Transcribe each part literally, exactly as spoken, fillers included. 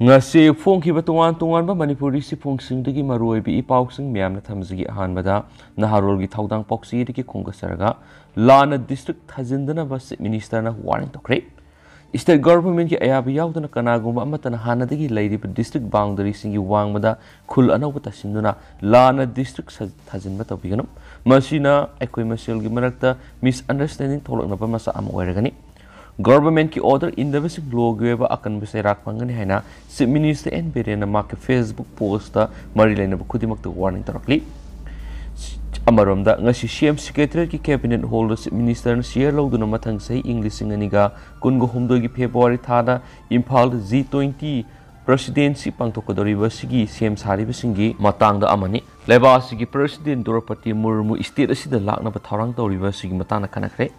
ꯉꯁꯤ ꯐꯣꯡꯈꯤꯕ ꯇꯣꯉꯥꯟ ꯇꯣꯉꯥꯟꯕ ꯃꯅꯤꯄꯨꯔꯤ ꯁꯤꯐꯣꯡꯁꯤꯡꯗꯒꯤ ꯃꯔꯨꯑꯣꯏꯕ ꯏ ꯄꯥꯎꯁꯤꯡ ꯃꯌꯥꯝꯅ ꯊꯝꯖꯒꯦ꯫ ꯑꯍꯥꯟꯕꯗ ꯅꯍꯥꯔꯣꯜꯒꯤ ꯊꯧꯗꯥꯡ ꯄꯥꯎꯆꯦꯗꯒꯤ ꯈꯣꯡꯗꯥꯖꯔꯒ ꯂꯥꯟꯅ ꯗꯤꯁꯇ꯭ꯔꯤꯛ ꯊꯥꯖꯤꯟꯗꯅꯕ ꯆꯤꯐ ꯃꯤꯅꯤꯁꯇꯔꯅ ꯋꯥꯔꯅꯤꯡ ꯇꯧꯈ꯭ꯔꯦ꯫ ꯁ꯭ꯇꯦꯠ ꯒꯚꯔꯟꯃꯦꯟꯠꯀꯤ ꯑꯌꯥꯕ ꯌꯥꯎꯗꯅ ꯀꯅꯥꯒꯨꯝꯕ ꯑꯃꯠꯇꯅ ꯍꯥꯟꯅꯗꯒꯤ ꯂꯩꯔꯤꯕ ꯗꯤꯁꯇ꯭ꯔꯤꯛ ꯕꯥꯎꯟꯗꯔꯤꯁꯤꯡꯒꯤ ꯋꯥꯡꯃꯗ ꯈꯨꯜ ꯑꯅꯧꯕ ꯇꯥꯁꯤꯟꯗꯨꯅ ꯂꯥꯟꯅ ꯗꯤꯁꯇ꯭ꯔꯤꯛ ꯁ-, ꯊꯥꯖꯤꯟꯕ ꯇꯧꯕꯤꯒꯅꯨ꯫ ꯃꯁꯤꯅ ꯑꯩꯈꯣꯏ ꯃꯁꯦꯜꯒꯤ ꯃꯔꯛꯇ ꯃꯤꯁꯑꯟꯗꯔꯁ꯭ꯇꯦꯟꯗꯤꯡ ꯊꯣꯛꯂꯛꯅꯕ ꯃꯆꯥꯛ ꯑꯃ ꯑꯣꯏꯔꯒꯅꯤ꯫ ꯒꯚꯔꯟꯃꯦꯟꯠꯀꯤ ꯑꯣꯔꯗꯔ ꯏꯟꯗꯕꯁꯤꯡ ꯂꯣꯒꯤ ꯑꯣꯏꯕ ꯑꯀꯟꯕ ꯆꯩꯔꯥꯛ ꯐꯪꯒꯅꯤ ꯍꯥꯏꯅ ꯆꯤꯐ ꯃꯤꯅꯤꯁꯇꯔ ꯑꯦꯟ ꯕꯤꯔꯦꯟꯅ ꯃꯍꯥꯛꯀꯤ ꯐꯦꯁꯕꯨꯛ ꯄꯣꯁꯇ ꯃꯔꯤ ꯂꯩꯅꯕ ꯈꯨꯗꯤꯡꯃꯛꯇ ꯋꯥꯔꯅꯤꯡ ꯇꯧꯔꯛꯂꯤ꯫ ꯑꯃꯔꯣꯝꯗ, ꯉꯁꯤ ꯁꯤ ꯑꯦꯝ ꯁꯦꯀ꯭ꯔꯦꯇꯔꯤꯌꯦꯠꯀꯤ ꯀꯦꯕꯤꯅꯦꯠ ꯍꯣꯜꯗ ꯆꯤꯐ ꯃꯤꯅꯤꯁꯇꯔꯅ ꯆꯤꯌꯔ ꯂꯧꯗꯨꯅ ꯃꯊꯪ ꯆꯍꯤ ꯏꯪ ꯂꯤꯁꯤꯡ ꯑꯅꯤꯒ ꯀꯨꯟꯒ ꯍꯨꯝꯗꯣꯏꯒꯤ ꯐꯦꯕ꯭ꯔꯨꯋꯥꯔꯤ ꯊꯥꯗ ꯏꯝꯐꯥꯜꯗ ꯖꯤ ꯇ꯭ꯋꯦꯟꯇꯤ ꯄ꯭ꯔꯦꯁꯤꯗꯦꯟꯁꯤ ꯄꯥꯡꯊꯣꯛꯀꯗꯧꯔꯤꯕ ꯑꯁꯤꯒꯤ ꯁꯦꯝ ꯁꯥꯔꯤꯕꯁꯤꯡꯒꯤ ꯃꯇꯥꯡꯗ ꯑꯃꯅꯤ꯫ ꯂꯩꯕꯥꯛ ꯑꯁꯤꯒꯤ ꯄ꯭ꯔꯦꯁꯤꯗꯦꯟ ꯗ꯭ꯔꯧꯄꯗꯤ ꯃꯨꯔꯃꯨ ꯁ꯭ꯇꯦꯠ ꯑꯁꯤꯗ ꯂꯥꯛꯅꯕ ꯊꯧꯔꯥꯡ ꯇꯧꯔꯤꯕ ꯑꯁꯤꯒꯤ ꯃꯇꯥꯡꯗ ꯈꯟꯅꯈ꯭ꯔꯦ꯫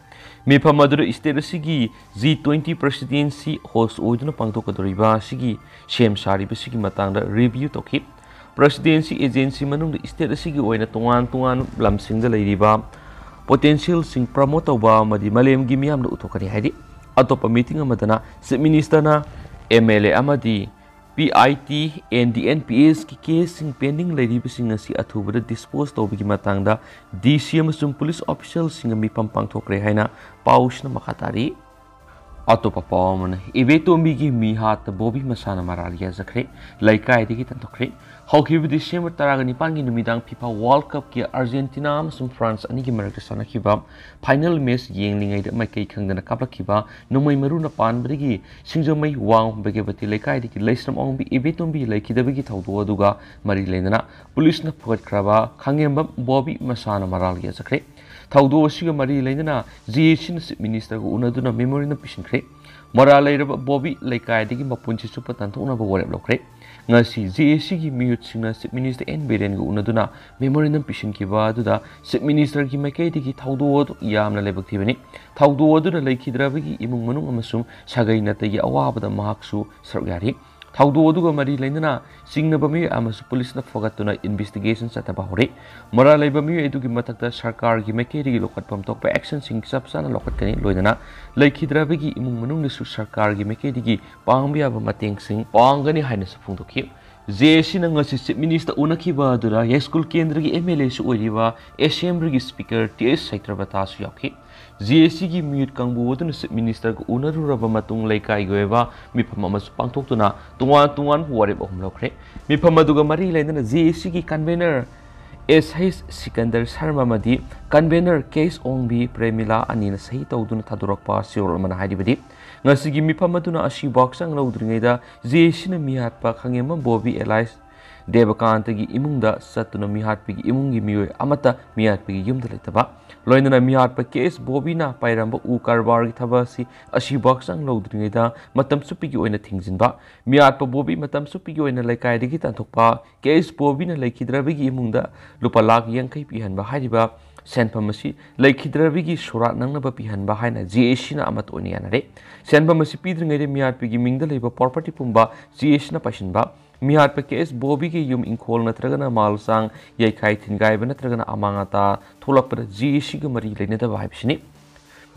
ꯃꯤꯐꯝ ꯑꯗꯨꯗ ꯁ꯭ꯇꯦꯠ ꯑꯁꯤꯒꯤ ꯖꯤ ꯇ꯭ꯋꯦꯟꯇꯤ ꯄ꯭ꯔꯦꯁꯤꯗꯦꯟꯁꯤ ꯍꯣꯁ ꯑꯣꯏꯗꯨꯅ ꯄꯥꯡꯊꯣꯛꯀꯗꯧꯔꯤꯕ ꯑꯁꯤꯒꯤ ꯁꯦꯝ ꯁꯥꯔꯤꯕꯁꯤꯒꯤ ꯃꯇꯥꯡꯗ ꯔꯤꯚ꯭ꯌꯨ ꯇꯧꯈꯤ꯫ ꯄ꯭ꯔꯦꯁꯤꯗꯦꯟꯁꯤ ꯑꯦꯖꯦꯟꯁꯤ ꯃꯅꯨꯡꯗ ꯁ꯭ꯇꯦꯠ ꯑꯁꯤꯒꯤ ꯑꯣꯏꯅ ꯇꯣꯉꯥꯟ ꯇꯣꯉꯥꯟꯕ ꯂꯝꯁꯤꯡꯗ ꯂꯩꯔꯤꯕ ꯄꯣꯇꯦꯟꯁꯤꯌꯦꯜꯁꯤꯡ ꯄ꯭ꯔꯃꯣꯠ ꯇꯧꯕ ꯑꯃꯗꯤ ꯃꯥꯂꯦꯝꯒꯤ ꯃꯤꯌꯥꯝꯗ ꯎꯠꯊꯣꯛꯀꯅꯤ ꯍꯥꯏꯔꯤ꯫ ꯑꯇꯣꯞꯄ ꯃꯤꯇꯤꯡ ꯑꯃꯗꯅ ꯆꯤꯐ ꯃꯤꯅꯤꯁꯇꯔꯅ ꯑꯦꯝ ꯑꯦꯜ ꯑꯦ ꯑꯃꯗꯤ P I T N D N P ꯑꯦꯁꯀꯤ ꯀꯦꯁꯁꯤꯡ ꯄꯦꯟꯗꯤꯡ ꯂꯩꯔꯤꯕꯁꯤꯡ ꯑꯁꯤ ꯑꯊꯨꯕꯗ ꯗꯤꯁꯄꯣꯖ ꯇꯧꯕꯒꯤ ꯃꯇꯥꯡꯗ ꯗꯤ ꯁꯤ ꯑꯃꯁꯨꯡ ꯄꯨꯂꯤꯁ ꯑꯣꯐꯤꯁꯤꯌꯦꯜꯁꯤꯡꯒ ꯃꯤꯐꯝ ꯄꯥꯡꯊꯣꯛꯈ꯭ꯔꯦ ꯍꯥꯏꯅ ꯄꯥꯎꯁꯤꯅ ꯃꯈꯥ ꯇꯥꯔꯤ꯫ ꯑꯇꯣꯞꯄ ꯄꯥꯎ ꯑꯃꯅ, ꯏꯕꯦꯇꯣꯝꯕꯤꯒꯤ ꯃꯤꯍꯥꯠꯇ ꯕꯣꯕꯤ ꯃꯁꯥꯅ ꯃꯔꯥꯜ ꯌꯥꯖꯈ꯭ꯔꯦ, ꯂꯩꯀꯥꯏꯗꯒꯤ ꯇꯥꯟꯊꯣꯛꯈ꯭ꯔꯦ꯫ ꯍꯧꯈꯤꯕ ꯗꯤꯁꯦꯝꯕꯔ ꯇꯔꯥꯒ ꯅꯤꯄꯥꯟꯒꯤ ꯅꯨꯃꯤꯗꯥꯡ ꯐꯤꯐꯥ ꯋꯥꯔꯜꯗ ꯀꯞꯀꯤ ꯑꯥꯔꯖꯦꯟꯇꯤꯅꯥ ꯑꯃꯁꯨꯡ ꯐ꯭ꯔꯥꯟꯁ ꯑꯅꯤꯒꯤ ꯃꯔꯛꯇ ꯁꯥꯟꯅꯈꯤꯕ ꯐꯥꯏꯅꯦꯜ ꯃꯦꯆ ꯌꯦꯡꯂꯤꯉꯩꯗ ꯃꯥꯏꯀꯩ ꯈꯪꯗꯅ ꯀꯥꯞꯂꯛꯈꯤꯕ ꯅꯣꯡꯃꯩ ꯃꯔꯨꯅ ꯄꯥꯟꯕꯗꯒꯤ ꯁꯤꯡꯖꯃꯩ ꯋꯥꯡ ꯕꯦꯒꯦꯕꯇꯤ ꯂꯩꯀꯥꯏꯗꯒꯤ ꯂꯩꯁ꯭ꯔꯝ ꯑꯋꯥꯡꯕꯤ ꯏꯕꯦꯇꯣꯝꯕꯤ ꯂꯩꯈꯤꯗꯕꯒꯤ ꯊꯧꯗꯣꯛ ꯑꯗꯨꯒ ꯃꯔꯤ ꯂꯩꯅꯅ ꯄꯨꯂꯤꯁꯅ ꯐꯒꯠꯈ꯭ꯔꯕ ꯈꯥꯉꯦꯝꯕꯝ ꯕꯣꯕꯤ ꯃꯁꯥꯅ ꯃꯔꯥꯜ ꯌꯥꯖꯈ꯭ꯔꯦ꯫ ꯊꯧꯗꯣꯛ ꯑꯁꯤꯒ ꯃꯔꯤ ꯂꯩꯅꯅ ꯖꯦ ꯑꯦ ꯁꯤꯅ ꯆꯤꯐ ꯃꯤꯅꯤꯁꯇꯔꯒ ꯎꯅꯗꯨꯅ ꯃꯦꯃꯣꯔꯦꯟꯗꯝ ꯄꯤꯁꯤꯟꯈ꯭ꯔꯦ꯫ ꯃꯔꯥꯜ ꯂꯩꯔꯕ ꯕꯣꯕꯤ ꯂꯩꯀꯥꯏꯗꯒꯤ ꯃꯄꯨꯟꯁꯤ ꯆꯨꯞꯄ ꯇꯥꯟꯊꯣꯛꯅꯕ ꯋꯥꯔꯦꯞ ꯂꯧꯈ꯭ꯔꯦ꯫ ꯉꯁꯤ ꯖꯦ ꯑꯦ ꯁꯤꯒꯤ ꯃꯤꯍꯨꯠꯁꯤꯡꯅ ꯆꯤꯐ ꯃꯤꯅꯤꯁꯇꯔ ꯑꯦꯟ ꯕꯤꯔꯦꯟꯒ ꯎꯅꯗꯨꯅ ꯃꯦꯃꯣꯔꯦꯟꯗꯝ ꯄꯤꯁꯤꯟꯈꯤꯕ ꯑꯗꯨꯗ ꯆꯤꯐ ꯃꯤꯅꯤꯁꯇꯔꯒꯤ ꯃꯥꯏꯀꯩꯗꯒꯤ ꯊꯧꯗꯣꯛ ꯑꯗꯨ ꯌꯥꯝꯅ ꯂꯥꯏꯕꯛ ꯊꯤꯕꯅꯤ꯫ ꯊꯧꯗꯣꯛ ꯑꯗꯨꯗ ꯂꯩꯈꯤꯗ꯭ꯔꯕꯒꯤ ꯏꯃꯨꯡ ꯃꯅꯨꯡ ꯑꯃꯁꯨꯡ ꯁꯥꯒꯩ ꯅꯥꯇꯩꯒꯤ ꯑꯋꯥꯕꯗ ꯃꯍꯥꯛꯁꯨ ꯁꯔꯨꯛ ꯌꯥꯔꯤ꯫ ꯊꯧꯗꯣꯛ ꯑꯗꯨꯒ ꯃꯔꯤ ꯂꯩꯅꯅ ꯆꯤꯡꯅꯕ ꯃꯤꯑꯣꯏ ꯑꯃꯁꯨ ꯄꯨꯂꯤꯁꯅ ꯐꯒꯠꯇꯨꯅ ꯏꯟꯚꯦꯁꯇꯤꯒꯦꯁꯟ ꯆꯠꯊꯕ ꯍꯧꯔꯦ꯫ ꯃꯔꯥꯜ ꯂꯩꯕ ꯃꯤꯑꯣꯏ ꯑꯗꯨꯒꯤ ꯃꯊꯛꯇ ꯁꯔꯀꯥꯔꯒꯤ ꯃꯥꯏꯀꯩꯗꯒꯤ ꯂꯧꯈꯠꯐꯝ ꯊꯣꯛꯄ ꯑꯦꯛꯁꯟꯁꯤꯡ ꯆꯞ ꯆꯥꯅ ꯂꯧꯈꯠꯀꯅꯤ, ꯂꯣꯏꯅꯅ ꯂꯩꯈꯤꯗ꯭ꯔꯕꯒꯤ ꯏꯃꯨꯡ ꯃꯅꯨꯡꯗꯁꯨ ꯁꯔꯀꯥꯔꯒꯤ ꯃꯥꯏꯀꯩꯗꯒꯤ ꯄꯥꯡꯕ ꯌꯥꯕ ꯃꯇꯦꯡꯁꯤꯡ ꯄꯥꯡꯒꯅꯤ ꯍꯥꯏꯅꯁꯨ ꯐꯣꯡꯗꯣꯛꯈꯤ꯫ ꯖꯦ ꯑꯦ ꯁꯤꯅ ꯉꯁꯤ ꯆꯤꯐ ꯃꯤꯅꯤꯁꯇꯔ ꯎꯅꯈꯤꯕ ꯑꯗꯨꯗ ꯌꯥꯏꯁ꯭ꯀꯨꯜ ꯀꯦꯟꯗ꯭ꯔꯒꯤ ꯑꯦꯝ ꯑꯦꯜ ꯑꯦꯁꯨ ꯑꯣꯏꯔꯤꯕ ꯑꯦꯁꯦꯝꯕ꯭ꯂꯤꯒꯤ ꯁ꯭ꯄꯤꯀꯔ ꯇꯤ ꯑꯦꯁ ꯁꯩꯇ꯭ꯔꯕꯇꯥꯁꯨ ꯌꯥꯎꯈꯤ꯫ ꯖꯦ ꯑꯦ ꯁꯤꯒꯤ ꯃꯤꯍꯨꯠ ꯀꯥꯡꯕꯨ ꯑꯗꯨꯅ ꯆꯤꯐ ꯃꯤꯅꯤꯁꯇꯔꯒ ꯎꯅꯔꯨꯔꯕ ꯃꯇꯨꯡ ꯂꯩꯀꯥꯏꯒꯤ ꯑꯣꯏꯕ ꯃꯤꯐꯝ ꯑꯃꯁꯨ ꯄꯥꯡꯊꯣꯛꯇꯨꯅ ꯇꯣꯉꯥꯟ ꯇꯣꯉꯥꯟꯕ ꯋꯥꯔꯦꯞ ꯑꯍꯨꯝ ꯂꯧꯈ꯭ꯔꯦ꯫ ꯃꯤꯐꯝ ꯑꯗꯨꯒ ꯃꯔꯤ ꯂꯩꯅꯅ ꯖꯦ ꯑꯦ ꯁꯤꯒꯤ ꯀꯟꯚꯦꯅꯔ ꯑꯦꯁ ꯍꯩꯆ ꯁꯤꯀꯟꯗꯔ ꯁꯔꯃ ꯑꯃꯗꯤ ꯀꯟꯚꯦꯅꯔ ꯀꯦ ꯑꯦꯁ ꯑꯣꯡꯕꯤ ꯄ꯭ꯔꯦꯃꯤꯂꯥ ꯑꯅꯤꯅ ꯁꯍꯤ ꯇꯧꯗꯨꯅ ꯊꯥꯗꯣꯔꯛꯄ ꯆꯦꯔꯣꯜ ꯑꯃꯅ ꯍꯥꯏꯔꯤꯕꯗꯤ, ꯉꯁꯤꯒꯤ ꯃꯤꯐꯝ ꯑꯗꯨꯅ ꯑꯁꯤꯕꯥꯛ ꯆꯪ ꯂꯧꯗ꯭ꯔꯤꯉꯩꯗ ꯖꯦ ꯑꯦ ꯁꯤꯅ ꯃꯤꯍꯥꯠꯄ ꯈꯥꯉꯦꯝꯕꯝ ꯕꯣꯕꯤ ꯑꯦꯂꯥꯏꯁ ꯗꯦꯕꯀꯥꯟꯇꯒꯤ ꯏꯃꯨꯡꯗ ꯆꯠꯇꯨꯅ ꯃꯤꯍꯥꯠꯄꯒꯤ ꯏꯃꯨꯡꯒꯤ ꯃꯤꯑꯣꯏ ꯑꯃꯠꯇ ꯃꯤꯍꯥꯠꯄꯒꯤ ꯌꯨꯝꯗ ꯂꯩꯇꯕ, ꯂꯣꯏꯅꯅ ꯃꯤꯍꯥꯠꯄ ꯀꯦ ꯑꯦꯁ ꯕꯣꯕꯤꯅ ꯄꯥꯏꯔꯝꯕ ꯎ ꯀꯔꯕꯥꯔꯒꯤ ꯊꯕꯛ ꯑꯁꯤ ꯑꯁꯤꯕꯥꯛ ꯆꯪ ꯂꯧꯗ꯭ꯔꯤꯉꯩꯗ ꯃꯇꯝ ꯆꯨꯞꯄꯤꯒꯤ ꯑꯣꯏꯅ ꯊꯤꯡꯖꯤꯟꯕ, ꯃꯤꯍꯥꯠꯄ ꯕꯣꯕꯤ ꯃꯇꯝ ꯆꯨꯞꯄꯤꯒꯤ ꯑꯣꯏꯅ ꯂꯩꯀꯥꯏꯗꯒꯤ ꯇꯥꯟꯊꯣꯛꯄ, ꯀꯦ ꯑꯦꯁ ꯕꯣꯕꯤꯅ ꯂꯩꯈꯤꯗ꯭ꯔꯕꯒꯤ ꯏꯃꯨꯡꯗ ꯂꯨꯄꯥ ꯂꯥꯈ ꯌꯥꯡꯈꯩ ꯄꯤꯍꯟꯕ ꯍꯥꯏꯔꯤꯕ ꯁꯦꯟꯐꯝ ꯑꯁꯤ ꯂꯩꯈꯤꯗ꯭ꯔꯕꯒꯤ ꯁꯣꯔꯥꯠ ꯅꯪꯅꯕ ꯄꯤꯍꯟꯕ ꯍꯥꯏꯅ ꯖꯦ ꯑꯦ ꯁꯤꯅ ꯑꯃꯠꯇ ꯑꯣꯏꯅ ꯌꯥꯅꯔꯦ꯫ ꯁꯦꯟꯐꯝ ꯑꯁꯤ ꯄꯤꯗ꯭ꯔꯤꯉꯩꯗ ꯃꯤꯍꯥꯠꯄꯒꯤ ꯃꯤꯡꯗ ꯂꯩꯕ ꯄ꯭ꯔꯣꯄꯔꯇꯤ ꯄꯨꯝꯕ ꯖꯦ ꯑꯦ ꯁꯤꯅ ꯄꯥꯏꯁꯤꯟꯕ, ꯃꯤꯍꯥꯠꯄ ꯀꯦ ꯑꯦꯁ ꯕꯣꯕꯤꯒꯤ ꯌꯨꯝ ꯏꯪꯈꯣꯜ ꯅꯠꯇ꯭ꯔꯒꯅ ꯃꯥꯜꯁꯥꯡ ꯌꯩꯈꯥꯏ ꯊꯤꯟꯒꯥꯏꯕ ꯅꯠꯇ꯭ꯔꯒꯅ ꯑꯃꯥꯡ ꯑꯇꯥ ꯊꯣꯛꯂꯛꯄꯗ ꯖꯦ ꯑꯦ ꯁꯤꯒ ꯃꯔꯤ ꯂꯩꯅꯗꯕ ꯍꯥꯏꯕꯁꯤꯅꯤ꯫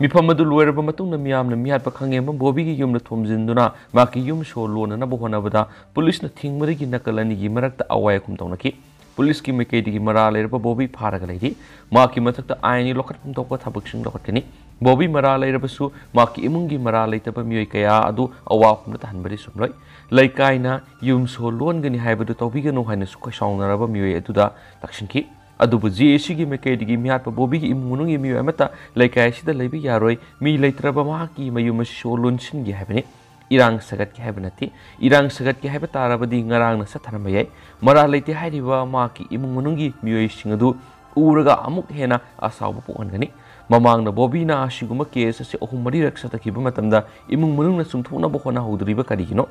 ꯃꯤꯐꯝ ꯑꯗꯨ ꯂꯣꯏꯔꯕ ꯃꯇꯨꯡꯗ ꯃꯤꯌꯥꯝꯅ ꯃꯤꯍꯥꯠꯄ ꯈꯥꯉꯦꯝꯕꯝ ꯕꯣꯕꯤꯒꯤ ꯌꯨꯝꯗ ꯊꯣꯝꯖꯤꯟꯗꯨꯅ ꯃꯍꯥꯛꯀꯤ ꯌꯨꯝ ꯁꯣ ꯂꯣꯟꯅꯅꯕ ꯍꯣꯠꯅꯕꯗ ꯄꯨꯂꯤꯁꯅ ꯊꯤꯡꯕꯗꯒꯤ ꯅꯥꯀꯜ ꯑꯅꯤꯒꯤ ꯃꯔꯛꯇ ꯑꯋꯥꯏ ꯑꯈꯨꯝ ꯇꯧꯅꯈꯤ꯫ ꯄꯨꯂꯤꯁꯀꯤ ꯃꯥꯏꯀꯩꯗꯒꯤ ꯃꯔꯥꯜ ꯂꯩꯔꯕ ꯕꯣꯕꯤ ꯐꯥꯔꯒ ꯂꯩꯔꯤ꯫ ꯃꯍꯥꯛꯀꯤ ꯃꯊꯛꯇ ꯑꯥꯏꯟꯒꯤ ꯂꯧꯈꯠꯐꯝ ꯊꯣꯛꯄ ꯊꯕꯛꯁꯤꯡ ꯂꯧꯈꯠꯀꯅꯤ꯫ ꯕꯣꯕꯤ ꯃꯔꯥꯜ ꯂꯩꯔꯕꯁꯨ ꯃꯍꯥꯛꯀꯤ ꯏꯃꯨꯡꯒꯤ ꯃꯔꯥꯜ ꯂꯩꯇꯕ ꯃꯤꯑꯣꯏ ꯀꯌꯥ ꯑꯗꯨ ꯑꯋꯥꯐꯝꯗ ꯇꯥꯍꯟꯕꯗꯤ ꯆꯨꯝꯂꯣꯏ꯫ ꯂꯩꯀꯥꯏꯅ ꯌꯨꯝ ꯁꯣ ꯂꯣꯟꯒꯅꯤ ꯍꯥꯏꯕꯗꯨ ꯇꯧꯕꯤꯒꯅꯨ ꯍꯥꯏꯅꯁꯨ ꯈꯣꯏꯁꯥꯎꯅꯔꯕ ꯃꯤꯑꯣꯏ ꯑꯗꯨꯗ ꯇꯛꯁꯤꯟꯈꯤ꯫ ꯑꯗꯨꯕꯨ ꯖꯦ ꯑꯦ ꯁꯤꯒꯤ ꯃꯥꯏꯀꯩꯗꯒꯤ ꯃꯤꯍꯥꯠꯄ ꯕꯣꯕꯤꯒꯤ ꯏꯃꯨꯡ ꯃꯅꯨꯡꯒꯤ ꯃꯤꯑꯣꯏ ꯑꯃꯠꯇ ꯂꯩꯀꯥꯏ ꯑꯁꯤꯗ ꯂꯩꯕ ꯌꯥꯔꯣꯏ, ꯃꯤ ꯂꯩꯇ꯭ꯔꯕ ꯃꯍꯥꯛꯀꯤ ꯃꯌꯨꯝ ꯑꯁꯤ ꯁꯣ ꯂꯣꯟꯁꯤꯟꯒꯦ ꯍꯥꯏꯕꯅꯤ꯫ ꯏꯔꯥꯡ ꯁꯥꯒꯠꯀꯦ ꯍꯥꯏꯕ ꯅꯠꯇꯦ꯫ ꯏꯔꯥꯡ ꯁꯥꯒꯠꯀꯦ ꯍꯥꯏꯕ ꯇꯥꯔꯕꯗꯤ ꯉꯔꯥꯡꯅ ꯆꯠꯊꯔꯝꯕ ꯌꯥꯏ꯫ ꯃꯔꯥꯜ ꯂꯩꯇꯦ ꯍꯥꯏꯔꯤꯕ ꯃꯍꯥꯛꯀꯤ ꯏꯃꯨꯡ ꯃꯅꯨꯡꯒꯤ ꯃꯤꯑꯣꯏꯁꯤꯡ ꯑꯗꯨ ꯎꯔꯒ ꯑꯃꯨꯛ ꯍꯦꯟꯅ ꯑꯁꯥꯎꯕ ꯄꯣꯛꯍꯟꯒꯅꯤ꯫ ꯃꯃꯥꯡꯗ ꯕꯣꯕꯤꯅ ꯑꯁꯤꯒꯨꯝꯕ ꯀꯦꯁ ꯑꯁꯤ ꯑꯍꯨꯝ ꯃꯔꯤꯔꯛ ꯆꯠꯊꯈꯤꯕ ꯃꯇꯝꯗ ꯏꯃꯨꯡ ꯃꯅꯨꯡꯅ ꯆꯨꯝꯊꯣꯛꯅꯕ ꯍꯣꯠꯅꯍꯧꯗ꯭ꯔꯤꯕ ꯀꯔꯤꯒꯤꯅꯣ?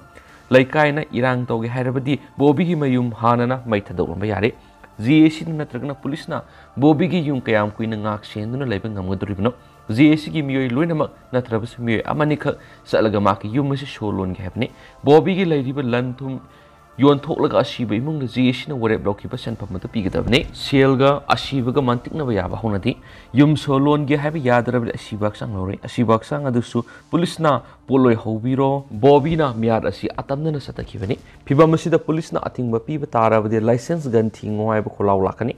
ꯂꯩꯀꯥꯏꯅ ꯏꯔꯥꯡ ꯇꯧꯒꯦ ꯍꯥꯏꯔꯕꯗꯤ ꯕꯣꯕꯤꯒꯤ ꯃꯌꯨꯝ ꯍꯥꯟꯅꯅ ꯃꯩ ꯊꯥꯗꯣꯛꯂꯝꯕ ꯌꯥꯔꯦ꯫ ꯖꯦ ꯑꯦ ꯁꯤꯅ ꯅꯠꯇ꯭ꯔꯒꯅ ꯄꯨꯂꯤꯁꯅ ꯕꯣꯕꯤꯒꯤ ꯌꯨꯝ ꯀꯌꯥꯝ ꯀꯨꯏꯅ ꯉꯥꯛ ꯁꯦꯟꯗꯨꯅ ꯂꯩꯕ ꯉꯝꯒꯗꯧꯔꯤꯕꯅꯣ? ꯖꯦ ꯑꯦ ꯁꯤꯒꯤ ꯃꯤꯑꯣꯏ ꯂꯣꯏꯅꯃꯛ ꯅꯠꯇ꯭ꯔꯕꯁꯨ ꯃꯤꯑꯣꯏ ꯑꯃꯅꯤꯈꯛ ꯆꯠꯂꯒ ꯃꯍꯥꯛꯀꯤ ꯌꯨꯝ ꯑꯁꯤ ꯁꯣ ꯂꯣꯟꯒꯦ ꯍꯥꯏꯕꯅꯤ꯫ ꯕꯣꯕꯤꯒꯤ ꯂꯩꯔꯤꯕ ꯂꯟ ꯊꯨꯝ ꯌꯣꯟꯊꯣꯛꯂꯒ ꯑꯁꯤꯕ ꯏꯃꯨꯡꯅ ꯖꯦ ꯑꯦ ꯁꯤꯅ ꯋꯥꯔꯦꯞ ꯂꯧꯈꯤꯕ ꯁꯦꯟꯐꯝ ꯑꯗꯨ ꯄꯤꯒꯗꯕꯅꯤ꯫ ꯁꯦꯜꯒ ꯑꯁꯤꯕꯒ ꯃꯟꯇꯤꯛꯅꯕ ꯌꯥꯕ ꯍꯧꯅꯗꯦ꯫ ꯌꯨꯝ ꯁꯣ ꯂꯣꯟꯒꯦ ꯍꯥꯏꯕ ꯌꯥꯗ꯭ꯔꯕꯗꯤ ꯑꯁꯤꯕ ꯍꯛꯆꯥꯡ ꯂꯧꯔꯣꯏ꯫ ꯑꯁꯤꯕ ꯍꯛꯆꯥꯡ ꯑꯗꯨꯁꯨ ꯄꯨꯂꯤꯁꯅ ꯄꯣꯠꯂꯣꯏ ꯍꯧꯕꯤꯔꯣ꯫ ꯕꯣꯕꯤꯅ ꯃꯤꯌꯥꯠ ꯑꯁꯤ ꯑꯇꯝꯅꯅ ꯆꯠꯊꯈꯤꯕꯅꯤ꯫ ꯐꯤꯚꯝ ꯑꯁꯤꯗ ꯄꯨꯂꯤꯁꯅ ꯑꯊꯤꯡꯕ ꯄꯤꯕ ꯇꯥꯔꯕꯗꯤ ꯂꯥꯏꯁꯦꯟꯁ ꯒꯟ ꯊꯤꯡꯉꯣ ꯍꯥꯏꯕ ꯈꯣꯜꯂꯥꯎ ꯂꯥꯛꯀꯅꯤ꯫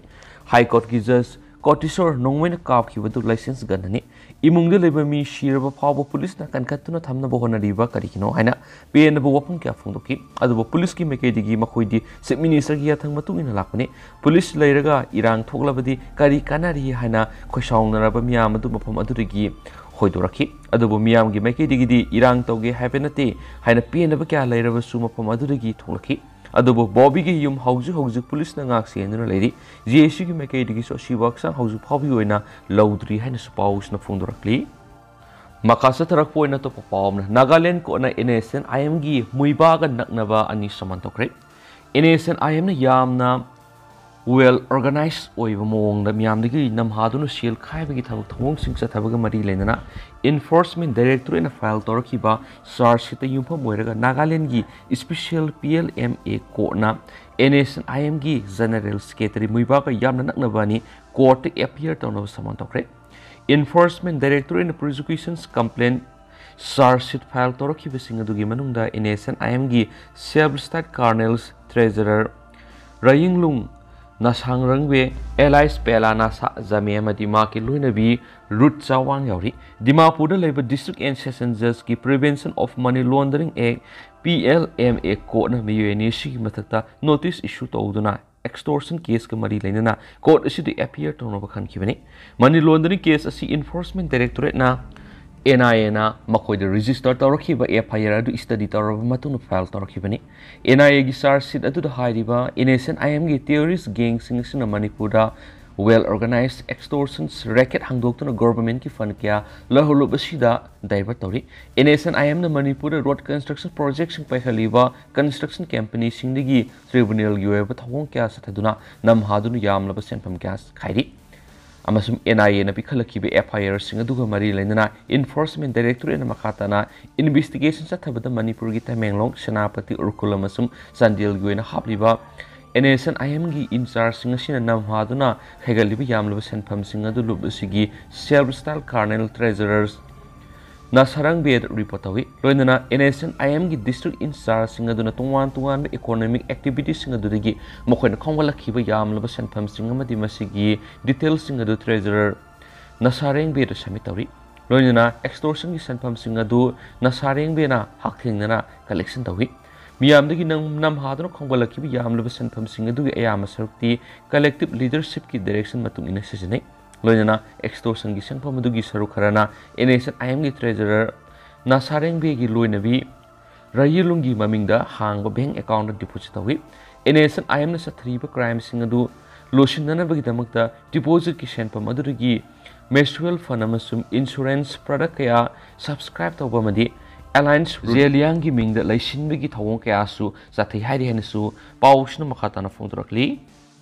ꯍꯥꯏ ꯀꯣꯔꯠꯀꯤ ꯖꯖ ꯀꯣꯇꯤꯁꯣꯔ ꯅꯣꯡꯃꯩꯅ ꯀꯥꯞꯈꯤꯕꯗꯨ ꯂꯥꯏꯁꯦꯟꯁ ꯒꯟ ꯑꯅꯤ꯫ ꯏꯃꯨꯡꯗ ꯂꯩꯕ ꯃꯤ ꯁꯤꯔꯕ ꯐꯥꯎꯕ ꯄꯨꯂꯤꯁꯅ ꯀꯟꯈꯠꯇꯨꯅ ꯊꯝꯅꯕ ꯍꯣꯠꯅꯔꯤꯕ ꯀꯔꯤꯒꯤꯅꯣ ꯍꯥꯏꯅ ꯄꯦꯟꯗꯕ ꯋꯥꯐꯝ ꯀꯌꯥ ꯐꯣꯡꯗꯣꯛꯈꯤ꯫ ꯑꯗꯨꯕꯨ ꯄꯨꯂꯤꯁꯀꯤ ꯃꯥꯏꯀꯩꯗꯒꯤ ꯃꯈꯣꯏꯗꯤ ꯆꯤꯐ ꯃꯤꯅꯤꯁꯇꯔꯒꯤ ꯌꯥꯊꯪ ꯃꯇꯨꯡ ꯏꯟꯅ ꯂꯥꯛꯄꯅꯤ꯫ ꯄꯨꯂꯤꯁ ꯂꯩꯔꯒ ꯏꯔꯥꯡ ꯊꯣꯛꯂꯕꯗꯤ ꯀꯔꯤ ꯀꯥꯟꯅꯔꯤ ꯍꯥꯏꯅ ꯈꯣꯏꯁꯥꯎꯅꯔꯕ ꯃꯤꯌꯥꯝ ꯑꯗꯨ ꯃꯐꯝ ꯑꯗꯨꯗꯒꯤ ꯍꯣꯏꯗꯣꯔꯛꯈꯤ꯫ ꯑꯗꯨꯕꯨ ꯃꯤꯌꯥꯝꯒꯤ ꯃꯥꯏꯀꯩꯗꯒꯤꯗꯤ ꯏꯔꯥꯡ ꯇꯧꯒꯦ ꯍꯥꯏꯕ ꯅꯠꯇꯦ ꯍꯥꯏꯅ ꯄꯦꯟꯗꯕ ꯀꯌꯥ ꯂꯩꯔꯕꯁꯨ ꯃꯐꯝ ꯑꯗꯨꯗꯒꯤ ꯊꯣꯛꯂꯛꯈꯤ꯫ ꯑꯗꯨꯕꯨ ꯕꯣꯕꯤꯒꯤ ꯌꯨꯝ ꯍꯧꯖꯤꯛ ꯍꯧꯖꯤꯛ ꯄꯨꯂꯤꯁꯅ ꯉꯥꯛ ꯁꯦꯟꯗꯨꯅ ꯂꯩꯔꯤ꯫ ꯖꯦ ꯑꯦ ꯁꯤꯒꯤ ꯃꯥꯏꯀꯩꯗꯒꯤꯁꯨ ꯑꯁꯤꯕ ꯍꯛꯆꯥꯡ ꯍꯧꯖꯤꯛ ꯐꯥꯎꯕꯒꯤ ꯑꯣꯏꯅ ꯂꯧꯗ꯭ꯔꯤ ꯍꯥꯏꯅꯁꯨ ꯄꯥꯎꯁꯤꯅ ꯐꯣꯡꯗꯣꯔꯛꯂꯤ꯫ ꯃꯈꯥ ꯆꯠꯊꯔꯛꯄ ꯑꯣꯏꯅ ꯑꯇꯣꯞꯄ ꯄꯥꯎ ꯑꯃꯅ, Nagaland ꯀꯣꯔꯠꯅ N S N I ꯑꯦꯝꯒꯤ ꯃꯨꯏꯕꯥꯒ ꯅꯛꯅꯕ ꯑꯅꯤ ꯁꯃꯟ ꯇꯧꯈ꯭ꯔꯦ꯫ ꯑꯦꯟ ꯑꯦꯁ ꯑꯦꯟ ꯑꯥꯏ ꯑꯦꯝꯅ ꯌꯥꯝꯅ ꯋꯦꯜ ꯑꯣꯔꯒꯅꯥꯏꯖ ꯑꯣꯏꯕ ꯃꯑꯣꯡꯗ ꯃꯤꯌꯥꯝꯗꯒꯤ ꯅꯝꯍꯥꯗꯨꯅ ꯁꯦꯜ ꯈꯥꯏꯕꯒꯤ ꯊꯕꯛ ꯊꯧꯑꯣꯡꯁꯤꯡ ꯆꯠꯊꯕꯒ ꯃꯔꯤ ꯂꯩꯅꯅ ꯏꯟꯐꯣꯔꯁꯃꯦꯟ ꯗꯥꯏꯔꯦꯛꯇꯣꯔꯦꯠꯅ ꯐꯥꯏꯜ ꯇꯧꯔꯛꯈꯤꯕ ꯆꯥꯔꯖ ꯁꯤꯠꯇ ꯌꯨꯝꯐꯝ ꯑꯣꯏꯔꯒ ꯅꯥꯒꯥꯂꯦꯟꯒꯤ special P L M A ꯀꯣꯔꯠꯅ ꯑꯦꯟ ꯑꯦꯁ ꯑꯦꯟ ꯑꯥꯏ ꯑꯦꯝꯒꯤ ꯖꯦꯅꯔꯦꯜ ꯁꯦꯀ꯭ꯔꯦꯇꯔꯤ ꯃꯨꯏꯕꯥꯒ ꯌꯥꯝꯅ ꯅꯛꯅꯕ ꯑꯅꯤ ꯀꯣꯔꯠꯇ ꯑꯦꯐ ꯑꯥꯏ ꯑꯥꯔ ꯇꯧꯅꯕ ꯁꯃꯟ ꯇꯧꯈ꯭ꯔꯦ꯫ ꯏꯟꯐꯣꯔꯁꯃꯦꯟ ꯗꯥꯏꯔꯦꯛꯇꯣꯔꯦꯠꯅ prosecution complaint charge sheet file ꯇꯧꯔꯛꯈꯤꯕꯁꯤꯡ ꯑꯗꯨꯒꯤ ꯃꯅꯨꯡꯗ ꯑꯦꯟ ꯑꯦꯁ ꯑꯦꯟ ꯑꯥꯏ ꯑꯦꯝꯒꯤ ꯁꯦꯜꯐ ꯔꯤꯁꯇꯥꯔꯠ ꯀꯥꯔꯅꯦꯜꯁ ꯇ꯭ꯔꯦꯖꯔꯔ ꯔꯌꯤꯡꯂꯨꯡ ꯅꯁꯥꯡꯔꯪꯋꯦ, ꯑꯦꯂꯥꯏꯁ ꯄꯦꯂꯥ ꯅꯥꯁꯥ ꯖꯥꯃꯦ ꯑꯃꯗꯤ ꯃꯍꯥꯛꯀꯤ ꯂꯣꯏꯅꯕꯤ ꯔꯨꯠ ꯆꯥꯋꯥꯡ ꯌꯥꯎꯔꯤ꯫ ꯗꯤꯃꯥꯄꯨꯔꯗ ꯂꯩꯕ ꯗꯤꯁꯇ꯭ꯔꯤꯛ ꯑꯦꯟ ꯁꯦꯁꯟ ꯖꯖꯀꯤ prevention of money laundering act, P L M A ꯀꯣꯔꯠꯅ ꯃꯤꯑꯣꯏ ꯑꯅꯤ ꯑꯁꯤꯒꯤ ꯃꯊꯛꯇ ꯅꯣꯇꯤꯁ ꯏꯁꯨ ꯇꯧꯗꯨꯅ ꯑꯦꯛꯁꯇꯣꯔꯁꯟ ꯀꯦꯁꯀ ꯃꯔꯤ ꯂꯩꯅꯅ ꯀꯣꯔꯠ ꯑꯁꯤꯗ ꯑꯦꯐ ꯑꯥꯏ ꯑꯥꯔ ꯇꯧꯅꯕ ꯈꯟꯈꯤꯕꯅꯤ꯫ ꯃꯅꯤ ꯂꯣꯟꯗꯔꯤꯡ ꯀꯦꯁ ꯑꯁꯤ ꯏꯟꯐꯣꯔꯁꯃꯦꯟ ꯗꯥꯏꯔꯦꯛꯇꯣꯔꯦꯠꯅ, ꯑꯦꯟ ꯑꯥꯏ ꯑꯦꯅ ꯃꯈꯣꯏꯗ ꯔꯦꯖꯤꯁꯇꯔ ꯇꯧꯔꯛꯈꯤꯕ ꯑꯦꯐ ꯑꯥꯏ ꯑꯥꯔ ꯑꯗꯨ ꯁ꯭ꯇꯗꯤ ꯇꯧꯔꯕ ꯃꯇꯨꯡꯗ ꯐꯥꯏꯜ ꯇꯧꯔꯛꯈꯤꯕꯅꯤ꯫ ꯑꯦꯟ ꯑꯥꯏ ꯑꯦꯒꯤ ꯆꯥꯔꯖ ꯁꯤꯠ ꯑꯗꯨꯗ ꯍꯥꯏꯔꯤꯕ ꯑꯦꯟ ꯑꯦꯁ ꯑꯦꯟ ꯑꯥꯏ ꯑꯦꯝꯒꯤ ꯇꯦꯔꯣꯔꯤꯁ ꯒꯦꯡꯁꯤꯡ ꯑꯁꯤꯅ ꯃꯅꯤꯄꯨꯔꯗ ꯋꯦꯜ ꯑꯣꯔꯒꯅꯥꯏꯖ ꯑꯦꯛꯁꯇꯣꯔꯁꯟ ꯔꯦꯀꯦꯠ ꯍꯥꯡꯗꯣꯛꯇꯨꯅ ꯒꯣꯔꯚꯔꯃꯦꯟꯠꯀꯤ ꯐꯟ ꯀꯌꯥ ꯂꯧꯍꯜꯂꯨꯕꯁꯤꯗ ꯗꯥꯏꯚꯔꯠ ꯇꯧꯔꯤ꯫ ꯑꯦꯟ ꯑꯦꯁ ꯑꯦꯟ ꯑꯥꯏ ꯑꯦꯝꯅ ꯃꯅꯤꯄꯨꯔꯗ ꯔꯣꯗ ꯀꯟꯁꯇ꯭ꯔꯛꯁꯟ ꯄ꯭ꯔꯣꯖꯦꯛꯁꯤꯡ ꯄꯥꯏꯈꯠꯂꯤꯕ ꯀꯟꯁꯇ꯭ꯔꯛꯁꯟ ꯀꯝꯄꯅꯤꯁꯤꯡꯗꯒꯤ ꯇ꯭ꯔꯤꯕꯨꯅꯦꯜꯒꯤ ꯑꯣꯏꯕ ꯊꯧꯑꯣꯡ ꯀꯌꯥ ꯆꯠꯊꯗꯨꯅ ꯅꯝꯍꯥꯗꯨꯅ ꯌꯥꯝꯂꯕ ꯁꯦꯟꯐꯝ ꯀꯌꯥ ꯈꯥꯏꯔꯤ꯫ ꯑꯃꯁꯨꯡ NIAꯅ ꯄꯤꯈꯠꯂꯛꯈꯤꯕ FIRꯁꯤꯡ ꯑꯗꯨꯒ ꯃꯔꯤ ꯂꯩꯅꯅ Enforcement Directorateꯅ ꯃꯈꯥ ꯇꯥꯅ investigation ꯆꯠꯊꯕꯗ ꯃꯅꯤꯄꯨꯔꯒꯤ ꯇꯃꯦꯡꯂꯣꯡ, ꯁꯦꯅꯥꯄꯇꯤ, ꯎꯈ꯭ꯔꯨꯜ ꯑꯃꯁꯨꯡ ꯆꯥꯟꯗꯦꯜꯒꯤ ꯑꯣꯏꯅ ꯍꯥꯞꯂꯤꯕ NSNIMꯒꯤ in chargeꯁꯤꯡ ꯑꯁꯤꯅ ꯅꯝꯍꯥꯗꯨꯅ ꯈꯥꯏꯒꯠꯂꯤꯕ ꯌꯥꯝꯂꯕ ꯁꯦꯟꯐꯝꯁꯤꯡ ꯑꯗꯨ ꯂꯨꯞ ꯑꯁꯤꯒꯤ self style colonel treasurer ꯅꯁꯥꯔꯪꯕꯦꯗ report ꯇꯧꯏ꯫ ꯂꯣꯏꯅꯅ NSNIMꯒꯤ district in chargeꯁꯤꯡ ꯑꯗꯨꯅ ꯇꯣꯉꯥꯟ ꯇꯣꯉꯥꯟꯕ economic activitiesꯁꯤꯡ ꯑꯗꯨꯗꯒꯤ ꯃꯈꯣꯏꯅ ꯈꯣꯝꯒꯠꯂꯛꯈꯤꯕ ꯌꯥꯝꯂꯕ ꯁꯦꯟꯐꯝꯁꯤꯡ ꯑꯃꯗꯤ ꯃꯁꯤꯒꯤ detailsꯁꯤꯡ ꯑꯗꯨ treasurer ꯅꯁꯥꯔꯦꯡꯕꯦꯗ submit ꯇꯧꯔꯤ꯫ ꯂꯣꯏꯅꯅ extortionꯒꯤ ꯁꯦꯟꯐꯝꯁꯤꯡ ꯑꯗꯨ ꯅꯁꯥꯔꯦꯡꯕꯦꯅ ꯍꯛꯊꯦꯡꯅꯅ collection ꯇꯧꯏ꯫ ꯃꯤꯌꯥꯝꯗꯒꯤ ꯅꯝ-, ꯅꯝꯍꯥꯗꯨꯅ ꯈꯣꯝꯒꯠꯂꯛꯈꯤꯕ ꯌꯥꯝꯂꯕ ꯁꯦꯟꯐꯝꯁꯤꯡ ꯑꯗꯨꯒꯤ ꯑꯌꯥꯝꯕ ꯁꯔꯨꯛꯇꯤ collective leadershipꯀꯤ direction ꯃꯇꯨꯡ ꯏꯟꯅ ꯁꯤꯖꯤꯟꯅꯩ꯫ ꯂꯣꯏꯅꯅ extortionꯒꯤ ꯁꯦꯟꯐꯝ ꯑꯗꯨꯒꯤ ꯁꯔꯨꯛ ꯈꯔꯅ NSNIMꯒꯤ treasurer ꯅꯁꯥꯔꯦꯡꯕꯦꯒꯤ ꯂꯣꯏꯅꯕꯤ ꯔꯌꯤꯂꯨꯡꯒꯤ ꯃꯃꯤꯡꯗ ꯍꯥꯡꯕ bank accountꯇ deposit ꯇꯧꯏ꯫ NSNIMꯅ ꯆꯠꯊꯔꯤꯕ crimeꯁꯤꯡ ꯑꯗꯨ ꯂꯣꯏꯁꯤꯟꯅꯅꯕꯒꯤꯗꯃꯛꯇ depositꯀꯤ ꯁꯦꯟꯐꯝ ꯑꯗꯨꯗꯒꯤ mutual fund ꯑꯃꯁꯨꯡ insurance product ꯀꯌꯥ subscribe ꯇꯧꯕ ꯑꯃꯗꯤ Alliance Zeliangꯒꯤ ꯃꯤꯡꯗ ꯂꯩꯁꯤꯟꯕꯒꯤ ꯊꯧꯑꯣꯡ ꯀꯌꯥꯁꯨ ꯆꯠꯊꯩ ꯍꯥꯏꯔꯤ ꯍꯥꯏꯅꯁꯨ ꯄꯥꯎꯁꯤꯅ ꯃꯈꯥ ꯇꯥꯅ ꯐꯣꯡꯗꯣꯔꯛꯂꯤ꯫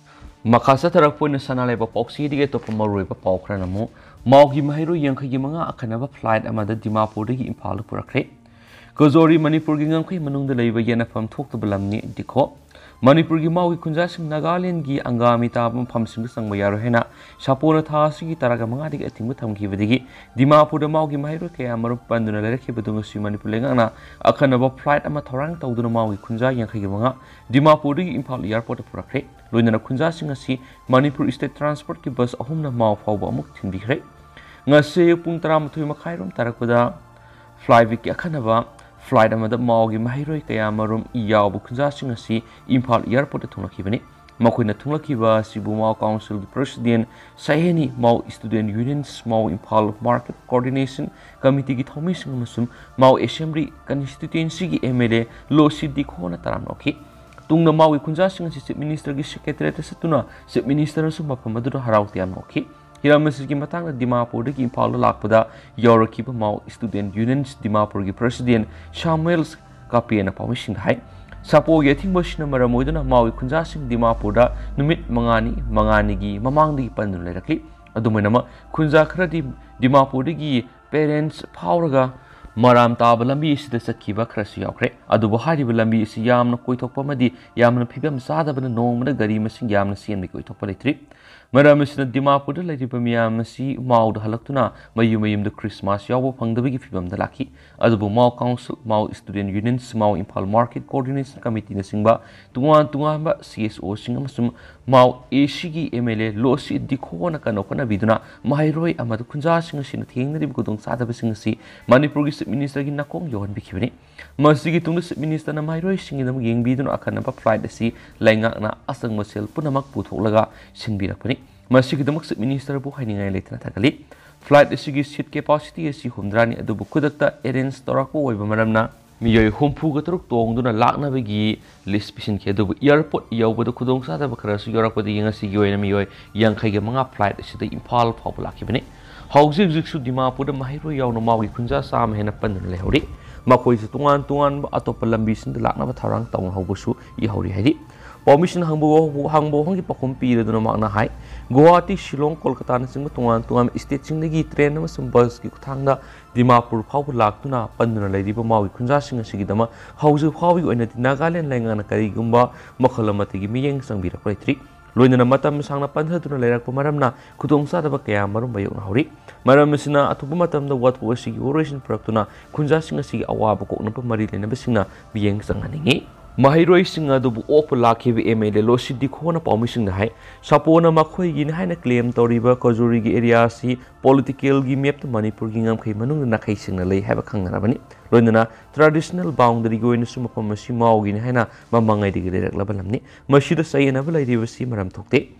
ꯃꯈꯥ ꯆꯠꯊꯔꯛꯄ ꯑꯣꯏꯅ ꯁꯅꯥ ꯂꯩꯕꯥꯛ ꯄꯥꯎꯆꯦꯗꯒꯤ ꯑꯇꯣꯞꯄ ꯃꯔꯨꯑꯣꯏꯕ ꯄꯥꯎ ꯈꯔꯅ ꯑꯃꯨꯛ ꯃꯥꯎꯒꯤ ꯃꯍꯩꯔꯣꯏ ꯌꯥꯡꯈꯩꯒꯤ ꯃꯉꯥ ꯑꯈꯟꯅꯕ flight ꯑꯃꯗ ꯗꯤꯃꯥꯄꯨꯔꯗꯒꯤ ꯏꯝꯐꯥꯜꯗ ꯄꯨꯔꯛꯈ꯭ꯔꯦ꯫ ꯀꯖꯣꯔꯤ ꯃꯅꯤꯄꯨꯔꯒꯤ ꯉꯝꯈꯩ ꯃꯅꯨꯡꯗ ꯂꯩꯕ ꯌꯦꯟꯅꯐꯝ ꯊꯣꯛꯇꯕ ꯂꯝꯅꯤ꯫ ꯗꯤꯈꯣ꯫ ꯃꯅꯤꯄꯨꯔꯒꯤ ꯃꯥꯎꯒꯤ ꯈꯨꯟꯖꯥꯁꯤꯡ ꯅꯥꯒꯥꯂꯦꯟꯒꯤ ꯑꯪꯒꯥꯃꯤ ꯇꯥꯕ ꯃꯐꯝꯁꯤꯡꯗ ꯆꯪꯕ ꯌꯥꯔꯣꯏ ꯍꯥꯏꯅ ꯁꯥꯄꯣꯅ ꯊꯥ ꯑꯁꯤꯒꯤ ꯇꯔꯥꯒ ꯃꯉꯥꯗꯒꯤ ꯑꯊꯤꯡꯕ ꯊꯝꯈꯤꯕꯗꯒꯤ ꯗꯤꯃꯥꯄꯨꯔꯗ ꯃꯥꯎꯒꯤ ꯃꯍꯩꯔꯣꯏ ꯀꯌꯥ ꯃꯔꯨꯝ ꯄꯟꯗꯨꯅ ꯂꯩꯔꯛꯈꯤꯕꯗꯨ ꯉꯁꯤ ꯃꯅꯤꯄꯨꯔ ꯂꯩꯉꯥꯛꯅ ꯑꯈꯟꯅꯕ flight ꯑꯃ ꯊꯧꯔꯥꯡ ꯇꯧꯗꯨꯅ ꯃꯥꯎꯒꯤ ꯈꯨꯟꯖꯥ ꯌꯥꯡꯈꯩꯒꯤ ꯃꯉꯥ ꯗꯤꯃꯥꯄꯨꯔꯗꯒꯤ ꯏꯝꯐꯥꯜ airportꯇ ꯄꯨꯔꯛꯈ꯭ꯔꯦ꯫ ꯂꯣꯏꯅꯅ ꯈꯨꯟꯖꯥꯁꯤꯡ ꯑꯁꯤ ꯃꯅꯤꯄꯨꯔ state transportꯀꯤ bus ꯑꯍꯨꯝꯅ ꯃꯥꯎ ꯐꯥꯎꯕ ꯑꯃꯨꯛ ꯊꯤꯟꯕꯤꯈ꯭ꯔꯦ꯫ ꯉꯁꯤ ꯑꯌꯨꯛ ꯄꯨꯡ ꯇꯔꯥꯃꯥꯊꯣꯏ ꯃꯈꯥꯏꯔꯣꯝ ꯇꯥꯔꯛꯄꯗ Flyvikꯀꯤ ꯑꯈꯟꯅꯕ flight ꯑꯃꯗ ꯃꯥꯎꯒꯤ ꯃꯍꯩꯔꯣꯏ ꯀꯌꯥ ꯃꯔꯨꯝ ꯌꯥꯎꯕ ꯈꯨꯟꯖꯥꯁꯤꯡ ꯑꯁꯤ ꯏꯝꯐꯥꯜ airportꯇ ꯊꯨꯡꯂꯛꯈꯤꯕꯅꯤ꯫ ꯃꯈꯣꯏꯅ ꯊꯨꯡꯂꯛꯈꯤꯕ ꯑꯁꯤꯕꯨ ꯃꯥꯎ councilꯒꯤ president ꯁꯍꯦꯅꯤ, ꯃꯥꯎ student unions, ꯃꯥꯎ ꯏꯝꯐꯥꯜ market coordination committeeꯒꯤ ꯊꯧꯃꯤꯁꯤꯡ ꯑꯃꯁꯨꯡ ꯃꯥꯎ assembly constituencyꯒꯤ MLA ꯂꯣꯁꯤ ꯗꯤꯈꯣꯅ ꯇꯔꯥꯝꯅ ꯑꯣꯛꯈꯤ꯫ ꯇꯨꯡꯗ ꯃꯥꯎꯒꯤ ꯈꯨꯟꯖꯥꯁꯤꯡ ꯑꯁꯤ chief ministerꯒꯤ secretariatꯇ ꯆꯠꯇꯨꯅ chief ministerꯅꯁꯨ ꯃꯐꯝ ꯑꯗꯨꯗ ꯍꯔꯥꯎ ꯇꯌꯥꯝꯅ ꯑꯣꯛꯈꯤ꯫ ꯍꯤꯔꯝ ꯑꯁꯤꯒꯤ ꯃꯇꯥꯡꯗ ꯗꯤꯃꯥꯄꯨꯔꯗꯒꯤ ꯏꯝꯐꯥꯜꯗ ꯂꯥꯛꯄꯗ ꯌꯥꯎꯔꯛꯈꯤꯕ ꯃꯥꯎ student unions ꯗꯤꯃꯥꯄꯨꯔꯒꯤ president ꯁꯥꯃꯨꯑꯦꯜ ꯀꯥꯄꯦꯅ ꯄꯥꯎꯃꯤꯁꯤꯡꯗ ꯍꯥꯏ꯫ ꯁꯥꯄꯣꯒꯤ ꯑꯊꯤꯡꯕ ꯑꯁꯤꯅ ꯃꯔꯝ ꯑꯣꯏꯗꯨꯅ ꯃꯥꯎꯒꯤ ꯈꯨꯟꯖꯥꯁꯤꯡ ꯗꯤꯃꯥꯄꯨꯔꯗ ꯅꯨꯃꯤꯠ ꯃꯉꯥꯅꯤ, ꯃꯉꯥꯅꯤꯒꯤ ꯃꯃꯥꯡꯗꯒꯤ ꯄꯟꯗꯨꯅ ꯂꯩꯔꯛꯂꯤ꯫ ꯑꯗꯨꯝ ꯑꯣꯏꯅꯃꯛ, ꯈꯨꯟꯖꯥ ꯈꯔꯗꯤ ꯗꯤꯃꯥꯄꯨꯔꯗꯒꯤ ꯄꯦꯔꯦꯟꯁ ꯐꯥꯎꯔꯒ ꯃꯔꯥꯝ ꯇꯥꯕ ꯂꯝꯕꯤ ꯑꯁꯤꯗ ꯆꯠꯈꯤꯕ ꯈꯔꯁꯨ ꯌꯥꯎꯈ꯭ꯔꯦ꯫ ꯑꯗꯨꯕꯨ ꯍꯥꯏꯔꯤꯕ ꯂꯝꯕꯤ ꯑꯁꯤ ꯌꯥꯝꯅ ꯀꯣꯏꯊꯣꯛꯄ ꯑꯃꯗꯤ ꯌꯥꯝꯅ ꯐꯤꯕꯝ ꯆꯥꯗꯕꯅ ꯅꯣꯡꯃꯗ ꯒꯥꯔꯤ ꯃꯁꯤꯡ ꯌꯥꯝꯅ ꯆꯦꯟꯕꯒꯤ ꯑꯣꯏꯊꯣꯛꯄ ꯂꯩꯇ꯭ꯔꯤ꯫ ꯃꯔꯝ ꯑꯁꯤꯅ ꯗꯤꯃꯥꯄꯨꯔꯗ ꯂꯩꯔꯤꯕ ꯃꯤꯌꯥꯝ ꯑꯁꯤ ꯃꯥꯎꯗ ꯍꯜꯂꯛꯇꯨꯅ ꯃꯌꯨꯝ ꯃꯌꯨꯝꯗ ꯈ꯭ꯔꯤꯁꯃꯥꯁ ꯌꯥꯎꯕ ꯐꯪꯗꯕꯒꯤ ꯐꯤꯕꯝꯗ ꯂꯥꯛꯈꯤ꯫ ꯑꯗꯨꯕꯨ ꯃꯥꯎ ꯀꯥꯎꯟꯁꯤꯜ, ꯃꯥꯎ ꯁ꯭ꯇꯨꯗꯦꯟꯠ ꯌꯨꯅꯤꯌꯟ, ꯃꯥꯎ ꯏꯝꯐꯥꯜ ꯃꯥꯔꯀꯦꯠ ꯀꯣꯑꯣꯔꯗꯤꯅꯦꯁꯟ ꯀꯃꯤꯇꯤꯅꯆꯤꯡꯕ ꯇꯣꯉꯥꯟ ꯇꯣꯉꯥꯟꯕ ꯁꯤ ꯑꯦꯁ ꯑꯣꯁꯤꯡ ꯑꯃꯁꯨꯡ ꯃꯥꯎ ꯑꯦ ꯁꯤꯒꯤ ꯑꯦꯝ ꯑꯦꯜ ꯑꯦ ꯂꯣꯁꯤ ꯗꯤꯈꯣꯅ ꯀꯟꯅ ꯍꯣꯠꯅꯕꯤꯗꯨꯅ ꯃꯍꯩꯔꯣꯏ ꯑꯃꯗꯤ ꯈꯨꯟꯖꯥꯁꯤꯡ ꯑꯁꯤꯅ ꯊꯦꯡꯅꯔꯤꯕ ꯈꯨꯗꯣꯡꯆꯥꯗꯕꯁꯤꯡ ꯑꯁꯤ ꯃꯅꯤꯄꯨꯔꯒꯤ ꯆꯤꯐ ꯃꯤꯅꯤꯁꯇꯔꯒꯤ ꯅꯥꯀꯣꯡ ꯌꯧꯍꯟꯕꯤꯈꯤꯕꯅꯤ꯫ ꯃꯁꯤꯒꯤ ꯇꯨꯡꯗ ꯆꯤꯐ ꯃꯤꯅꯤꯁꯇꯔꯅ ꯃꯍꯩꯔꯣꯏꯁꯤꯡꯒꯤꯗꯃꯛ ꯌꯦꯡꯕꯤꯗꯨꯅ ꯑꯈꯟꯅꯕ ꯐ꯭ꯂꯥꯏꯠ ꯑꯁꯤ ꯂꯩꯉꯥꯛꯅ ꯑꯆꯪꯕ ꯁꯦꯜ ꯄꯨꯝꯅꯃꯛ ꯄꯨꯊꯣꯛꯂꯒ ꯁꯤꯟꯕꯤꯔꯛꯄꯅꯤ꯫ ꯃꯁꯤꯒꯤꯗꯃꯛ ꯆꯤꯐ ꯃꯤꯅꯤꯁꯇꯔꯕꯨ ꯍꯥꯏꯅꯤꯡꯉꯥꯏ ꯂꯩꯇꯅ ꯊꯥꯒꯠꯂꯤ꯫ ꯐ꯭ꯂꯥꯏꯠ ꯑꯁꯤꯒꯤ ꯁꯤꯠ ꯀꯦꯄꯥꯁꯤꯇꯤ ꯑꯁꯤ ꯍꯨꯝꯗ꯭ꯔꯥꯅꯤ, ꯑꯗꯨꯕꯨ ꯈꯨꯗꯛꯇ ꯑꯦꯔꯦꯟꯖ ꯇꯧꯔꯛꯄ ꯑꯣꯏꯕ ꯃꯔꯝꯅ ꯃꯤꯑꯣꯏ ꯍꯨꯝꯐꯨꯒ ꯇꯔꯨꯛ ꯇꯣꯡꯗꯨꯅ ꯂꯥꯛꯅꯕꯒꯤ ꯂꯤꯁ ꯄꯤꯁꯤꯟꯈꯤ꯫ ꯑꯗꯨꯕꯨ ꯑꯦꯌꯔꯄꯣꯔꯠ ꯌꯧꯕꯗ ꯈꯨꯗꯣꯡꯆꯥꯗꯕ ꯈꯔꯁꯨ ꯌꯥꯎꯔꯛꯄꯗꯒꯤ ꯉꯁꯤꯒꯤ ꯑꯣꯏꯅ ꯃꯤꯑꯣꯏ ꯌꯥꯡꯈꯩꯒ ꯃꯉꯥ ꯐ꯭ꯂꯥꯏꯠ ꯑꯁꯤꯗ ꯏꯝꯐꯥꯜ ꯐꯥꯎꯕ ꯂꯥꯛꯈꯤꯕꯅꯤ꯫ ꯍꯧꯖꯤꯛ ꯍꯧꯖꯤꯛꯁꯨ ꯗꯤꯃꯥꯄꯨꯔꯗ ꯃꯍꯩꯔꯣꯏ ꯌꯥꯎꯅ ꯃꯥꯎꯒꯤ ꯈꯨꯟꯖꯥ ꯆꯥꯝꯃ ꯍꯦꯟꯅ ꯄꯟꯗꯨꯅ ꯂꯩꯍꯧꯔꯤ꯫ ꯃꯈꯣꯏꯁꯨ ꯇꯣꯉꯥꯟ ꯇꯣꯉꯥꯟꯕ ꯑꯇꯣꯞꯄ ꯂꯝꯕꯤꯁꯤꯡꯗ ꯂꯥꯛꯅꯕ ꯊꯧꯔꯥꯡ ꯇꯧꯅꯍꯧꯕꯁꯨ ꯏꯍꯧꯔꯤ ꯍꯥꯏꯔꯤ꯫ ꯄꯥꯎꯃꯤꯁꯤꯡꯅ ꯍꯪꯕ ꯋꯥꯍꯪ-, ꯍꯪꯕ ꯋꯥꯍꯪꯒꯤ ꯄꯥꯎꯈꯨꯝ ꯄꯤꯔꯗꯨꯅ ꯃꯍꯥꯛꯅ ꯍꯥꯏ, ꯒꯨꯋꯥꯍꯥꯇꯤ, ꯁꯤꯂꯣꯡ, ꯀꯣꯜꯀꯇꯥꯅꯆꯤꯡꯕ ꯇꯣꯉꯥꯟ ꯇꯣꯉꯥꯟꯕ ꯁ꯭ꯇꯦꯠꯁꯤꯡꯗꯒꯤ ꯇ꯭ꯔꯦꯟ ꯑꯃꯁꯨꯡ ꯕꯁꯀꯤ ꯈꯨꯠꯊꯥꯡꯗ ꯗꯤꯃꯥꯄꯨꯔ ꯐꯥꯎꯕ ꯂꯥꯛꯇꯨꯅ ꯄꯟꯗꯨꯅ ꯂꯩꯔꯤꯕ ꯃꯥꯎꯒꯤ ꯈꯨꯟꯖꯥꯁꯤꯡ ꯑꯁꯤꯒꯤꯗꯃꯛ ꯍꯧꯖꯤꯛ ꯐꯥꯎꯕꯒꯤ ꯑꯣꯏꯅꯗꯤ ꯅꯥꯒꯥꯂꯦꯟ ꯂꯩꯉꯥꯛꯅ ꯀꯔꯤꯒꯨꯝꯕ ꯃꯈꯜ ꯑꯃꯠꯇꯒꯤ ꯃꯤꯠꯌꯦꯡ ꯆꯪꯕꯤꯔꯛꯄ ꯂꯩꯇ꯭ꯔꯤ꯫ ꯂꯣꯏꯅꯅ ꯃꯇꯝ ꯁꯥꯡꯅ ꯄꯟꯊꯗꯨꯅ ꯂꯩꯔꯛꯄ ꯃꯔꯝꯅ ꯈꯨꯗꯣꯡꯆꯥꯗꯕ ꯀꯌꯥ ꯃꯔꯨꯝ ꯃꯥꯌꯣꯛꯅꯍꯧꯔꯤ꯫ ꯃꯔꯝ ꯑꯁꯤꯅ ꯑꯊꯨꯕ ꯃꯇꯝꯗ ꯋꯥꯊꯣꯛ ꯑꯁꯤꯒꯤ ꯋꯥꯔꯣꯏꯁꯤꯟ ꯄꯨꯔꯛꯇꯨꯅ ꯈꯨꯟꯖꯥꯁꯤꯡ ꯑꯁꯤꯒꯤ ꯑꯋꯥꯕ ꯀꯣꯛꯅꯕ ꯃꯔꯤ ꯂꯩꯅꯕꯁꯤꯡꯅ ꯃꯤꯠꯌꯦꯡ ꯆꯪꯍꯟꯅꯤꯡꯏ꯫ ꯃꯍꯩꯔꯣꯏꯁꯤꯡ ꯑꯗꯨꯕꯨ ꯑꯣꯛꯄ ꯂꯥꯛꯈꯤꯕ ꯑꯦꯝ ꯑꯦꯜ ꯑꯦ ꯂꯣꯁꯤ ꯗꯤꯈꯣꯅ ꯄꯥꯎꯃꯤꯁꯤꯡꯗ ꯍꯥꯏ, ꯁꯥꯄꯣꯅ ꯃꯈꯣꯏꯒꯤꯅꯤ ꯍꯥꯏꯅ ꯀ꯭ꯂꯦꯝ ꯇꯧꯔꯤꯕ ꯀꯖꯨꯔꯤꯒꯤ ꯑꯦꯔꯤꯌꯥ ꯑꯁꯤ ꯄꯣꯂꯤꯇꯤꯀꯦꯜꯒꯤ ꯃꯦꯞꯇ ꯃꯅꯤꯄꯨꯔꯒꯤ ꯉꯝꯈꯩ ꯃꯅꯨꯡꯗ ꯅꯥꯈꯩ ꯁꯦꯡꯅ ꯂꯩ ꯍꯥꯏꯕ ꯈꯪꯅꯔꯕꯅꯤ꯫ ꯂꯣꯏꯅꯅ ꯇ꯭ꯔꯦꯗꯤꯁꯅꯦꯜ ꯕꯥꯎꯟꯗꯔꯤꯒꯤ ꯑꯣꯏꯅꯁꯨ ꯃꯐꯝ ꯑꯁꯤ ꯃꯥꯎꯒꯤꯅꯤ ꯍꯥꯏꯅ ꯃꯃꯥꯡꯉꯩꯗꯒꯤ ꯂꯩꯔꯛꯂꯕ ꯂꯝꯅꯤ꯫ ꯃꯁꯤꯗ ꯆꯌꯦꯠꯅꯕ ꯂꯩꯔꯤꯕꯁꯤ ꯃꯔꯝ ꯊꯣꯛꯇꯦ꯫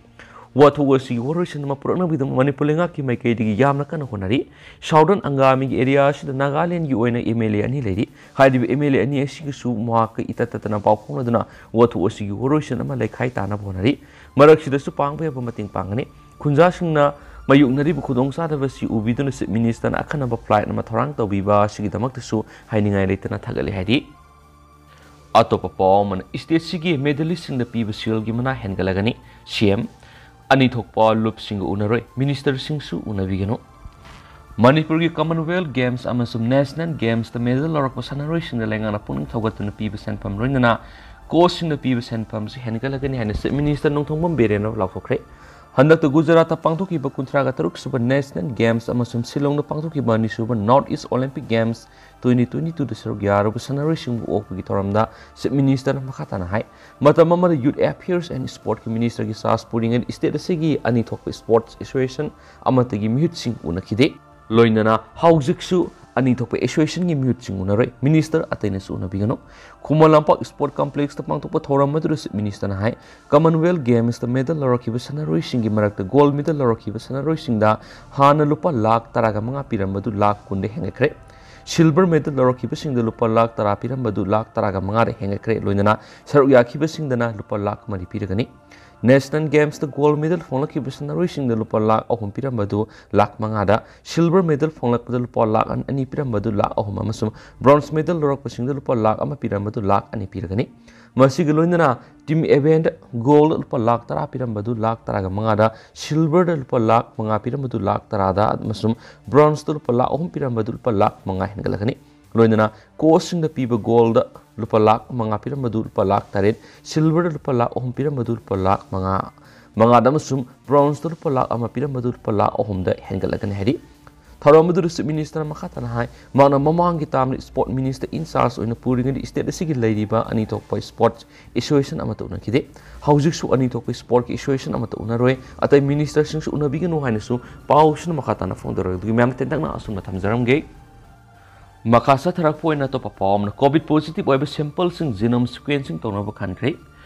ꯋꯥꯊꯣꯛ ꯑꯁꯤꯒꯤ ꯋꯥꯔꯣꯏꯁꯤꯟ ꯑꯃ ꯄꯨꯔꯛꯅꯕꯒꯤꯗꯃꯛ ꯃꯅꯤꯄꯨꯔ ꯂꯩꯉꯥꯛꯀꯤ ꯃꯥꯏꯀꯩꯗꯒꯤ ꯌꯥꯝꯅ ꯀꯟꯅ ꯍꯣꯠꯅꯔꯤ꯫ ꯁꯥꯎꯗꯔꯟ ꯑꯪꯒꯥꯃꯤꯒꯤ ꯑꯦꯔꯤꯌꯥ ꯑꯁꯤꯗ ꯅꯥꯒꯥꯂꯦꯟꯒꯤ ꯑꯣꯏꯅ ꯑꯦꯝ ꯑꯦꯜ ꯑꯦ ꯑꯅꯤ ꯂꯩꯔꯤ꯫ ꯍꯥꯏꯔꯤꯕ ꯑꯦꯝ ꯑꯦꯜ ꯑꯦ ꯑꯅꯤ ꯑꯁꯤꯒꯁꯨ ꯃꯍꯥꯛꯀ ꯏꯇꯠ ꯇꯠꯇꯅ ꯄꯥꯎ ꯐꯥꯎꯅꯗꯨꯅ ꯋꯥꯊꯣꯛ ꯑꯁꯤꯒꯤ ꯋꯥꯔꯣꯏꯁꯤꯟ ꯑꯃ ꯂꯩꯈꯥꯏ ꯇꯥꯅꯕ ꯍꯣꯠꯅꯔꯤ꯫ ꯃꯔꯛꯁꯤꯗꯁꯨ ꯄꯥꯡꯕ ꯌꯥꯕ ꯃꯇꯦꯡ ꯄꯥꯡꯒꯅꯤ꯫ ꯈꯨꯟꯖꯥꯁꯤꯡꯅ ꯃꯥꯌꯣꯛꯅꯔꯤꯕ ꯈꯨꯗꯣꯡꯆꯥꯗꯕ ꯑꯁꯤ ꯎꯕꯤꯗꯨꯅ ꯆꯤꯐ ꯃꯤꯅꯤꯁꯇꯔꯅ ꯑꯈꯟꯅꯕ ꯐ꯭ꯂꯥꯏꯠ ꯑꯃ ꯊꯧꯔꯥꯡ ꯇꯧꯕꯤꯕ ꯑꯁꯤꯒꯤꯗꯃꯛꯇꯁꯨ ꯍꯥꯏꯅꯤꯡꯉꯥꯏ ꯂꯩꯇꯅ ꯊꯥꯒꯠꯂꯤ ꯍꯥꯏꯔꯤ꯫ ꯑꯇꯣꯞꯄ ꯄꯥꯎ ꯑꯃꯅ, ꯁ꯭ꯇꯦꯠꯁꯤꯒꯤ ꯃꯦꯗꯥꯂꯤꯁꯁꯤꯡꯗ ꯄꯤꯕ ꯁꯦꯜꯒꯤ ꯃꯅꯥ ꯍꯦꯟꯒꯠꯂꯒꯅꯤ꯫ ꯁꯤ ꯑꯦꯝ ꯑꯅꯤ ꯊꯣꯛꯄ ꯂꯨꯞꯁꯤꯡꯒ ꯎꯅꯔꯣꯏ, ꯃꯤꯅꯤꯁꯇꯔꯁꯤꯡꯁꯨ ꯎꯅꯕꯤꯒꯅꯨ꯫ ꯃꯅꯤꯄꯨꯔꯒꯤ Commonwealth Games ꯑꯃꯁꯨꯡ National Gamesꯇ medal ꯂꯧꯔꯛꯄ ꯁꯥꯟꯅꯔꯣꯏꯁꯤꯡꯗ ꯂꯩꯉꯥꯛꯅ ꯄꯨꯛꯅꯤꯡ ꯊꯧꯒꯠꯇꯨꯅ ꯄꯤꯕ ꯁꯦꯟꯐꯝ ꯂꯣꯏꯅꯅ coachꯁꯤꯡꯗ ꯄꯤꯕ ꯁꯦꯟꯐꯝꯁꯨ ꯍꯦꯟꯒꯠꯂꯒꯅꯤ ꯍꯥꯏꯅ Chief Minister ꯅꯣꯡꯊꯣꯝꯕꯝ ꯕꯤꯔꯦꯟꯅ ꯂꯥꯎꯊꯣꯛꯈ꯭ꯔꯦ꯫ ꯍꯟꯗꯛꯇ ꯒꯨꯖꯔꯥꯠꯇ ꯄꯥꯡꯊꯣꯛꯈꯤꯕ ꯀꯨꯟꯊ꯭ꯔꯥꯒ ꯇꯔꯨꯛ ꯁꯨꯕ National Games ꯑꯃꯁꯨꯡ ꯁꯤꯂꯣꯡꯗ ꯄꯥꯡꯊꯣꯛꯈꯤꯕ ꯑꯅꯤꯁꯨꯕ North East Olympic Games twenty twenty twoꯗ ꯁꯔꯨꯛ ꯌꯥꯔꯨꯕ ꯁꯥꯟꯅꯔꯣꯏꯁꯤꯡꯕꯨ ꯑꯣꯛꯄꯒꯤ ꯊꯧꯔꯝꯗ Chief Ministerꯅ ꯃꯈꯥ ꯇꯥꯅ ꯍꯥꯏ, ꯃꯇꯝ ꯑꯃꯗ Youth Affairs and Sportꯀꯤ Ministerꯒꯤ ꯆꯥꯔꯖ ꯄꯨꯔꯤꯉꯩꯗ state ꯑꯁꯤꯒꯤ ꯑꯅꯤ ꯊꯣꯛꯄ sports association ꯑꯃꯠꯇꯒꯤ ꯃꯤꯍꯨꯠꯁꯤꯡ ꯎꯅꯈꯤꯗꯦ꯫ ꯂꯣꯏꯅꯅ ꯍꯧꯖꯤꯛꯁꯨ ꯑꯅꯤ ꯊꯣꯛꯄ associationꯒꯤ ꯃꯤꯍꯨꯠꯁꯤꯡ ꯎꯅꯔꯣꯏ, ꯃꯤꯅꯤꯁꯇꯔ ꯑꯇꯩꯅꯁꯨ ꯎꯅꯕꯤꯒꯅꯨ꯫ ꯈꯨꯃꯟ ꯂꯝꯄꯥꯛ Sport Complexꯇ ꯄꯥꯡꯊꯣꯛꯄ ꯊꯧꯔꯝ ꯑꯗꯨꯗꯁꯨ ꯃꯤꯅꯤꯁꯇꯔꯅ ꯍꯥꯏ, Commonwealth Gamesꯇ medal ꯂꯧꯔꯛꯈꯤꯕ ꯁꯥꯟꯅꯔꯣꯏꯁꯤꯡꯒꯤ ꯃꯔꯛꯇ gold medal ꯂꯧꯔꯛꯈꯤꯕ ꯁꯥꯟꯅꯔꯣꯏꯁꯤꯡꯗ ꯍꯥꯟꯅ ꯂꯨꯄꯥ ꯂꯥꯈ ꯇꯔꯥꯒ ꯃꯉꯥ ꯄꯤꯔꯝꯕꯗꯨ ꯂꯥꯈ ꯀꯨꯟꯗ ꯍꯦꯟꯒꯠꯈ꯭ꯔꯦ꯫ Silver medal ꯂꯧꯔꯛꯈꯤꯕꯁꯤꯡꯗ ꯂꯨꯄꯥ ꯂꯥꯈ ꯇꯔꯥ ꯄꯤꯔꯝꯕꯗꯨ ꯂꯥꯈ ꯇꯔꯥꯒ ꯃꯉꯥꯗ ꯍꯦꯟꯒꯠꯈ꯭ꯔꯦ꯫ ꯂꯣꯏꯅꯅ ꯁꯔꯨꯛ ꯌꯥꯈꯤꯕꯁꯤꯡꯗꯅ ꯂꯨꯄꯥ ꯂꯥꯈ ꯃꯔꯤ ꯄꯤꯔꯒꯅꯤ꯫ National Gamesꯇ gold medal ꯐꯪꯂꯛꯈꯤꯕ ꯁꯥꯟꯅꯔꯣꯏꯁꯤꯡꯗ ꯂꯨꯄꯥ ꯂꯥꯈ ꯑꯍꯨꯝ ꯄꯤꯔꯝꯕꯗꯨ ꯂꯥꯈ ꯃꯉꯥꯗ, silver medal ꯐꯪꯂꯛꯄꯗ ꯂꯨꯄꯥ ꯂꯥꯈ ꯑꯅꯤ ꯄꯤꯔꯝꯕꯗꯨ ꯂꯥꯈ ꯑꯍꯨꯝ ꯑꯃꯁꯨꯡ bronze medal ꯂꯧꯔꯛꯄꯁꯤꯡꯗ ꯂꯨꯄꯥ ꯂꯥꯈ ꯑꯃ ꯄꯤꯔꯝꯕꯗꯨ ꯂꯥꯈ ꯑꯅꯤ ꯄꯤꯔꯒꯅꯤ꯫ ꯃꯁꯤꯒ ꯂꯣꯏꯅꯅ team event goldꯗ ꯂꯨꯄꯥ ꯂꯥꯈ ꯇꯔꯥ ꯄꯤꯔꯝꯕꯗꯨ ꯂꯥꯈ ꯇꯔꯥꯒ ꯃꯉꯥꯗ, silverꯗ ꯂꯨꯄꯥ ꯂꯥꯈ ꯃꯉꯥ ꯄꯤꯔꯝꯕꯗꯨ ꯂꯥꯈ ꯇꯔꯥꯗ ꯑꯃꯁꯨꯡ bronzeꯗ ꯂꯨꯄꯥ ꯂꯥꯈ ꯑꯍꯨꯝ ꯄꯤꯔꯝꯕꯗꯨ ꯂꯨꯄꯥ ꯂꯥꯈ ꯃꯉꯥ ꯍꯦꯟꯒꯠꯂꯒꯅꯤ꯫ ꯂꯣꯏꯅꯅ coachꯁꯤꯡꯗ ꯄꯤꯕ goldꯗ ꯂꯨꯄꯥ ꯂꯥꯈ ꯃꯉꯥ ꯄꯤꯔꯝꯕꯗꯨ ꯂꯨꯄꯥ ꯂꯥꯈ ꯇꯔꯦꯠ, silverꯗ ꯂꯨꯄꯥ ꯂꯥꯈ ꯑꯍꯨꯝ ꯄꯤꯔꯝꯕꯗꯨ ꯂꯨꯄꯥ ꯂꯥꯈ ꯃꯉꯥ, ꯃꯉꯥꯗ ꯑꯃꯁꯨꯡ bronzeꯗ ꯂꯨꯄꯥ ꯂꯥꯈ ꯑꯃ ꯄꯤꯔꯝꯕꯗꯨ ꯂꯨꯄꯥ ꯂꯥꯈ ꯑꯍꯨꯝꯗ ꯍꯦꯟꯒꯠꯂꯒꯅꯤ ꯍꯥꯏꯔꯤ꯫ ꯊꯧꯔꯝ ꯑꯗꯨꯗ Chief Ministerꯅ ꯃꯈꯥ ꯇꯥꯅ ꯍꯥꯏ, ꯃꯍꯥꯛꯅ ꯃꯃꯥꯡꯒꯤ termꯗ sport minister in charge ꯑꯣꯏꯅ ꯄꯨꯔꯤꯉꯩꯗ state ꯑꯁꯤꯒꯤ ꯂꯩꯔꯤꯕ ꯑꯅꯤ ꯊꯣꯛꯄ sports association ꯑꯃꯠꯇ ꯎꯅꯈꯤꯗꯦ꯫ ꯍꯧꯖꯤꯛꯁꯨ ꯑꯅꯤ ꯊꯣꯛꯄ sportꯀꯤ association ꯑꯃꯠꯇ ꯎꯅꯔꯣꯏ, ꯑꯇꯩ ministerꯁꯤꯡꯁꯨ ꯎꯅꯕꯤꯒꯅꯨ ꯍꯥꯏꯅꯁꯨ ꯄꯥꯎꯁꯤꯅ ꯃꯈꯥ ꯇꯥꯅ ꯐꯣꯡꯗꯣꯔꯛꯂꯤ꯫ ꯑꯗꯨꯒꯤ ꯃꯌꯥꯝ ꯇꯦꯟꯇꯛꯅ ꯑꯁꯨꯝꯅ ꯊꯝꯖꯔꯝꯒꯦ꯫ ꯃꯈꯥ ꯆꯠꯊꯔꯛꯄ ꯑꯣꯏꯅ ꯑꯇꯣꯞꯄ ꯄꯥꯎ ꯑꯃꯅ, COVID positive ꯑꯣꯏꯕ sampleꯁꯤꯡ genome sequencing ꯇꯧꯅꯕ ꯈꯟꯈ꯭ꯔꯦ꯫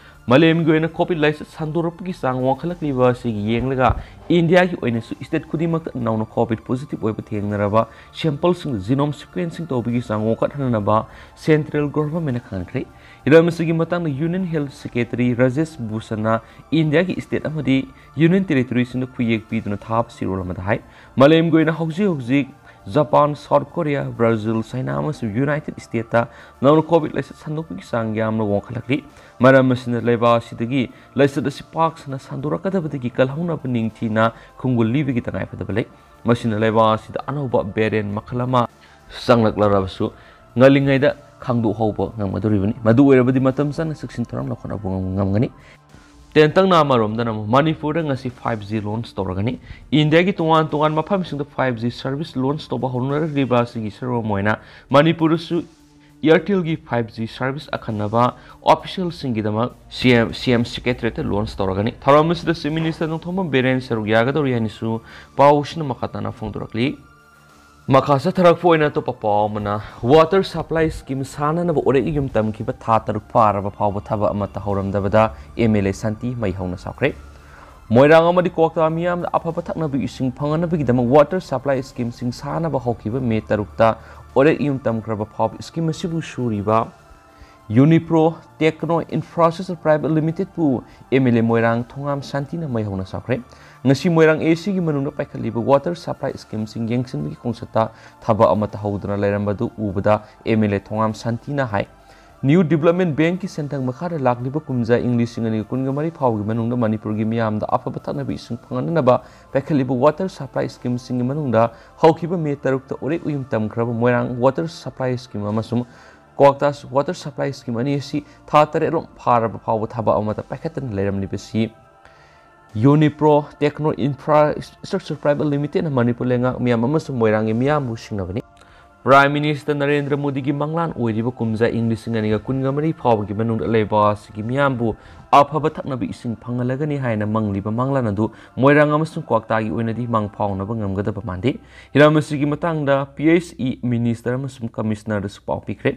ꯃꯥꯂꯦꯝꯒꯤ ꯑꯣꯏꯅ COVID ꯂꯥꯏꯆꯠ ꯁꯟꯗꯣꯔꯛꯄꯒꯤ ꯆꯥꯡ ꯋꯥꯡꯈꯠꯂꯛꯂꯤꯕ ꯑꯁꯤ ꯌꯦꯡꯂꯒ, ꯏꯟꯗꯤꯌꯥꯒꯤ ꯑꯣꯏꯅꯁꯨ state ꯈꯨꯗꯤꯡꯃꯛꯇ ꯅꯧꯅ COVID positive ꯑꯣꯏꯕ ꯊꯦꯡꯅꯔꯕ sampleꯁꯤꯡ genome sequencing ꯇꯧꯕꯒꯤ ꯆꯥꯡ ꯋꯥꯡꯈꯠꯍꯟꯅꯕ central governmentꯅ ꯈꯟꯈ꯭ꯔꯦ꯫ ꯍꯤꯔꯝ ꯑꯁꯤꯒꯤ ꯃꯇꯥꯡꯗ Union Health Secretary ꯔꯥꯖꯦꯁ ꯚꯨꯁꯟꯅ ꯏꯟꯗꯤꯌꯥꯒꯤ state ꯑꯃꯗꯤ Union Territoriesꯁꯤꯡꯗ ꯈꯨꯌꯦꯛ ꯄꯤꯗꯨꯅ ꯊꯥꯕ ꯆꯦꯔꯣꯜ ꯑꯃꯗ ꯍꯥꯏ, ꯃꯥꯂꯦꯝꯒꯤ ꯑꯣꯏꯅ ꯍꯧꯖꯤꯛ ꯍꯧꯖꯤꯛ Japan, South Korea, Brazil, China ꯑꯃꯁꯨꯡ ꯌꯨꯅꯥꯏꯇꯦꯗ ꯁ꯭ꯇꯦꯠꯇ ꯅꯧꯅ ꯀꯣꯚꯤꯗ ꯂꯥꯏꯆꯠ ꯁꯟꯗꯣꯛꯄꯒꯤ ꯆꯥꯡ ꯌꯥꯝꯅ ꯋꯥꯡꯈꯠꯂꯛꯂꯤ꯫ ꯃꯔꯝ ꯑꯁꯤꯅ ꯂꯩꯕꯥꯛ ꯑꯁꯤꯗꯒꯤ ꯂꯥꯏꯆꯠ ꯑꯁꯤ ꯄꯥꯛ ꯁꯟꯅ ꯁꯟꯗꯣꯔꯛꯀꯗꯕꯗꯒꯤ ꯀꯜꯍꯧꯅꯕ ꯅꯤꯡꯊꯤꯅ ꯈꯣꯡꯒꯨꯜ ꯂꯤꯕꯒꯤ ꯇꯉꯥꯏꯐꯗꯕ ꯂꯩ꯫ ꯃꯁꯤꯅ ꯂꯩꯕꯥꯛ ꯑꯁꯤꯗ ꯑꯅꯧꯕ ꯚꯦꯔꯤꯌꯦꯟꯠ ꯃꯈꯜ ꯑꯃ ꯆꯪꯂꯛꯂꯔꯕꯁꯨ ꯉꯜꯂꯤꯉꯩꯗ ꯈꯪꯗꯣꯛꯍꯧꯕ ꯉꯝꯒꯗꯧꯔꯤꯕꯅꯤ꯫ ꯃꯗꯨ ꯑꯣꯏꯔꯕꯗꯤ ꯃꯇꯝ ꯆꯥꯅ ꯆꯦꯛꯁꯤꯟ ꯊꯧꯔꯥꯡ ꯂꯧꯈꯠꯅꯕ ꯉꯝ-, ꯉꯝꯒꯅꯤ꯫ ꯇꯦꯟꯇꯛꯅ ꯑꯃꯔꯣꯝꯗꯅ ꯑꯃꯨꯛ ꯃꯅꯤꯄꯨꯔꯗ ꯉꯁꯤ ꯐꯥꯏꯚ ꯖꯤ ꯂꯣꯟꯆ ꯇꯧꯔꯒꯅꯤ꯫ ꯏꯟꯗꯤꯌꯥꯒꯤ ꯇꯣꯉꯥꯟ ꯇꯣꯉꯥꯟꯕ ꯃꯐꯝꯁꯤꯡꯗ ꯐꯥꯏꯚ ꯖꯤ ꯁꯔꯚꯤꯁ ꯂꯣꯟꯆ ꯇꯧꯕ ꯍꯧꯅꯔꯛꯂꯤꯕ ꯑꯁꯤꯒꯤ ꯁꯔꯨꯛ ꯑꯃ ꯑꯣꯏꯅ ꯃꯅꯤꯄꯨꯔꯗꯁꯨ ꯏꯌꯥꯔꯇꯦꯜꯒꯤ ꯐꯥꯏꯚ ꯖꯤ ꯁꯔꯚꯤꯁ ꯑꯈꯟꯅꯕ ꯑꯣꯐꯤꯁꯤꯌꯦꯜꯁꯤꯡꯒꯤꯗꯃꯛ ꯁꯤ ꯑꯦꯝ, ꯁꯤ ꯑꯦꯝ ꯁꯦꯀ꯭ꯔꯦꯇꯔꯤꯌꯦꯠꯇ ꯂꯣꯟꯆ ꯇꯧꯔꯒꯅꯤ꯫ ꯊꯧꯔꯝ ꯑꯁꯤꯗ ꯆꯤꯐ ꯃꯤꯅꯤꯁꯇꯔ ꯅꯣꯡꯊꯣꯝꯕꯝ ꯕꯤꯔꯦꯟ ꯁꯔꯨꯛ ꯌꯥꯒꯗꯧꯔꯤ ꯍꯥꯏꯅꯁꯨ ꯄꯥꯎꯁꯤꯅ ꯃꯈꯥ ꯇꯥꯅ ꯐꯣꯡꯗꯣꯔꯛꯂꯤ꯫ ꯃꯈꯥ ꯆꯠꯊꯔꯛꯄ ꯑꯣꯏꯅ ꯑꯇꯣꯞꯄ ꯄꯥꯎ ꯑꯃꯅ, ꯋꯥꯇꯔ ꯁꯄ꯭ꯂꯥꯏ ꯁ꯭ꯀꯤꯝ ꯁꯥꯅꯅꯕ ꯑꯣꯔꯦꯛ ꯌꯨꯝ ꯇꯝꯈꯤꯕ ꯊꯥ ꯇꯔꯨꯛ ꯐꯥꯔꯕ ꯐꯥꯎꯕ ꯊꯕꯛ ꯑꯃꯠꯇ ꯍꯧꯔꯝꯗꯕꯗ ꯑꯦꯝ ꯑꯦꯜ ꯑꯦ ꯁꯥꯟꯇꯤ ꯃꯩ ꯍꯧꯅ ꯁꯥꯎꯈ꯭ꯔꯦ꯫ ꯃꯣꯏꯔꯥꯡ ꯑꯃꯗꯤ ꯀ꯭ꯋꯥꯛꯇꯥ ꯃꯤꯌꯥꯝꯗ ꯑꯐꯕ ꯊꯛꯅꯕ ꯏꯁꯤꯡ ꯐꯪꯍꯟꯅꯕꯒꯤꯗꯃꯛ ꯋꯥꯇꯔ ꯁꯄ꯭ꯂꯥꯏ ꯁ꯭ꯀꯤꯝꯁꯤꯡ ꯁꯥꯅꯕ ꯍꯧꯈꯤꯕ ꯃꯦ ꯇꯔꯨꯛꯇ ꯑꯣꯔꯦꯛ ꯌꯨꯝ ꯇꯝꯈ꯭ꯔꯕ ꯐꯥꯎꯕ ꯁ꯭ꯀꯤꯝ ꯑꯁꯤꯕꯨ ꯁꯨꯔꯤꯕ ꯌꯨꯅꯤꯄ꯭ꯔꯣ ꯇꯦꯛꯅꯣ ꯏꯟꯐ꯭ꯔꯥꯁ꯭ꯇ꯭ꯔꯛꯆꯔ ꯄ꯭ꯔꯥꯏꯚꯦꯠ ꯂꯤꯃꯤꯇꯦꯗꯄꯨ M L A Moirang Thongam ꯁꯥꯟꯇꯤꯅ ꯃꯩ ꯍꯧꯅ ꯁꯥꯈ꯭ꯔꯦ꯫ ꯉꯁꯤ ꯃꯣꯏꯔꯥꯡ ꯑꯦ ꯁꯤꯒꯤ ꯃꯅꯨꯡꯗ ꯄꯥꯏꯈꯠꯂꯤꯕ ꯋꯥꯇꯔ ꯁꯄ꯭ꯂꯥꯏ ꯁ꯭ꯀꯤꯝꯁꯤꯡ ꯌꯦꯡꯁꯤꯟꯕꯒꯤ ꯈꯣꯡꯆꯠꯇ ꯊꯕꯛ ꯑꯃꯠꯇ ꯍꯧꯗꯅ ꯂꯩꯔꯝꯕꯗꯨ ꯎꯕꯗ ꯑꯦꯝ ꯑꯦꯜ ꯑꯦ ꯊꯣꯉꯥꯝ ꯁꯥꯟꯇꯤꯅ ꯍꯥꯏ, ꯅ꯭ꯌꯨ ꯗꯤꯕ꯭ꯂꯞꯃꯦꯟꯠ ꯕꯦꯡꯛꯀꯤ ꯁꯦꯟꯊꯪ ꯃꯈꯥꯗ ꯂꯥꯛꯂꯤꯕ ꯀꯨꯝꯖꯥ ꯏꯪ ꯂꯤꯁꯤꯡ ꯑꯅꯤꯒ ꯀꯨꯟꯒ ꯃꯔꯤ ꯐꯥꯎꯒꯤ ꯃꯅꯨꯡꯗ ꯃꯅꯤꯄꯨꯔꯒꯤ ꯃꯤꯌꯥꯝꯗ ꯑꯐꯕ ꯊꯛꯅꯕ ꯏꯁꯤꯡ ꯐꯪꯍꯟꯅꯕ ꯄꯥꯏꯈꯠꯂꯤꯕ ꯋꯥꯇꯔ ꯁꯄ꯭ꯂꯥꯏ ꯁ꯭ꯀꯤꯝꯁꯤꯡꯒꯤ ꯃꯅꯨꯡꯗ ꯍꯧꯈꯤꯕ ꯃꯦ ꯇꯔꯨꯛꯇ ꯎꯔꯦꯛ ꯎꯌꯨꯝ ꯇꯝꯈ꯭ꯔꯕ ꯃꯣꯏꯔꯥꯡ ꯋꯥꯇꯔ ꯁꯄ꯭ꯂꯥꯏ ꯁ꯭ꯀꯤꯝ ꯑꯃꯁꯨꯡ ꯀ꯭ꯋꯥꯛꯇꯥ ꯋꯥꯇꯔ ꯁꯄ꯭ꯂꯥꯏ ꯁ꯭ꯀꯤꯝ ꯑꯅꯤ ꯑꯁꯤ ꯊꯥ ꯇꯔꯦꯠ ꯔꯣꯝ ꯐꯥꯔꯕ ꯐꯥꯎꯕ ꯊꯕꯛ ꯑꯃꯠꯇ ꯄꯥꯏꯈꯠꯇꯅ ꯂꯩꯔꯝꯂꯤꯕꯁꯤ ꯌꯨꯅꯤꯄ꯭ꯔꯣ ꯇꯦꯛꯅꯣ ꯏꯟꯐ꯭ꯔꯥꯁ꯭ꯇ꯭ꯔꯛꯆꯔ ꯄ꯭ꯔꯥꯏꯚꯦꯠ ꯂꯤꯃꯤꯇꯦꯗꯅ ꯃꯅꯤꯄꯨꯔ ꯂꯩꯉꯥꯛ ꯃꯤꯌꯥꯝ ꯑꯃꯁꯨꯡ ꯃꯣꯏꯔꯥꯡꯒꯤ ꯃꯤꯌꯥꯝꯕꯨ ꯁꯤꯡꯅꯕꯅꯤ꯫ ꯄ꯭ꯔꯥꯏꯝ ꯃꯤꯅꯤꯁꯇꯔ ꯅꯔꯦꯟꯗ꯭ꯔ ꯃꯣꯗꯤꯒꯤ ꯃꯪꯂꯥꯟ ꯑꯣꯏꯔꯤꯕ ꯀꯨꯝꯖꯥ ꯏꯪ ꯂꯤꯁꯤꯡ ꯑꯅꯤꯒ ꯀꯨꯟꯒ ꯃꯔꯤ ꯐꯥꯎꯕꯒꯤ ꯃꯅꯨꯡꯗ ꯂꯩꯕꯥꯛ ꯑꯁꯤꯒꯤ ꯃꯤꯌꯥꯝꯕꯨ ꯑꯐꯕ ꯊꯛꯅꯕ ꯏꯁꯤꯡ ꯐꯪꯍꯜꯂꯒꯅꯤ ꯍꯥꯏꯅ ꯃꯪꯂꯤꯕ ꯃꯪꯂꯥꯟ ꯑꯗꯨ ꯃꯣꯏꯔꯥꯡ ꯑꯃꯁꯨꯡ ꯀ꯭ꯋꯥꯛꯇꯥꯒꯤ ꯑꯣꯏꯅꯗꯤ ꯃꯪ ꯐꯥꯎꯅꯕ ꯉꯝꯒꯗꯕ ꯃꯥꯟꯗꯦ꯫ ꯍꯤꯔꯝ ꯑꯁꯤꯒꯤ ꯃꯇꯥꯡꯗ ꯄꯤ ꯑꯩꯆ ꯏ ꯃꯤꯅꯤꯁꯇꯔ ꯑꯃꯁꯨꯡ ꯀꯃꯤꯁꯅꯔꯗꯁꯨ ꯄꯥꯎ ꯄꯤꯈ꯭ꯔꯦ꯫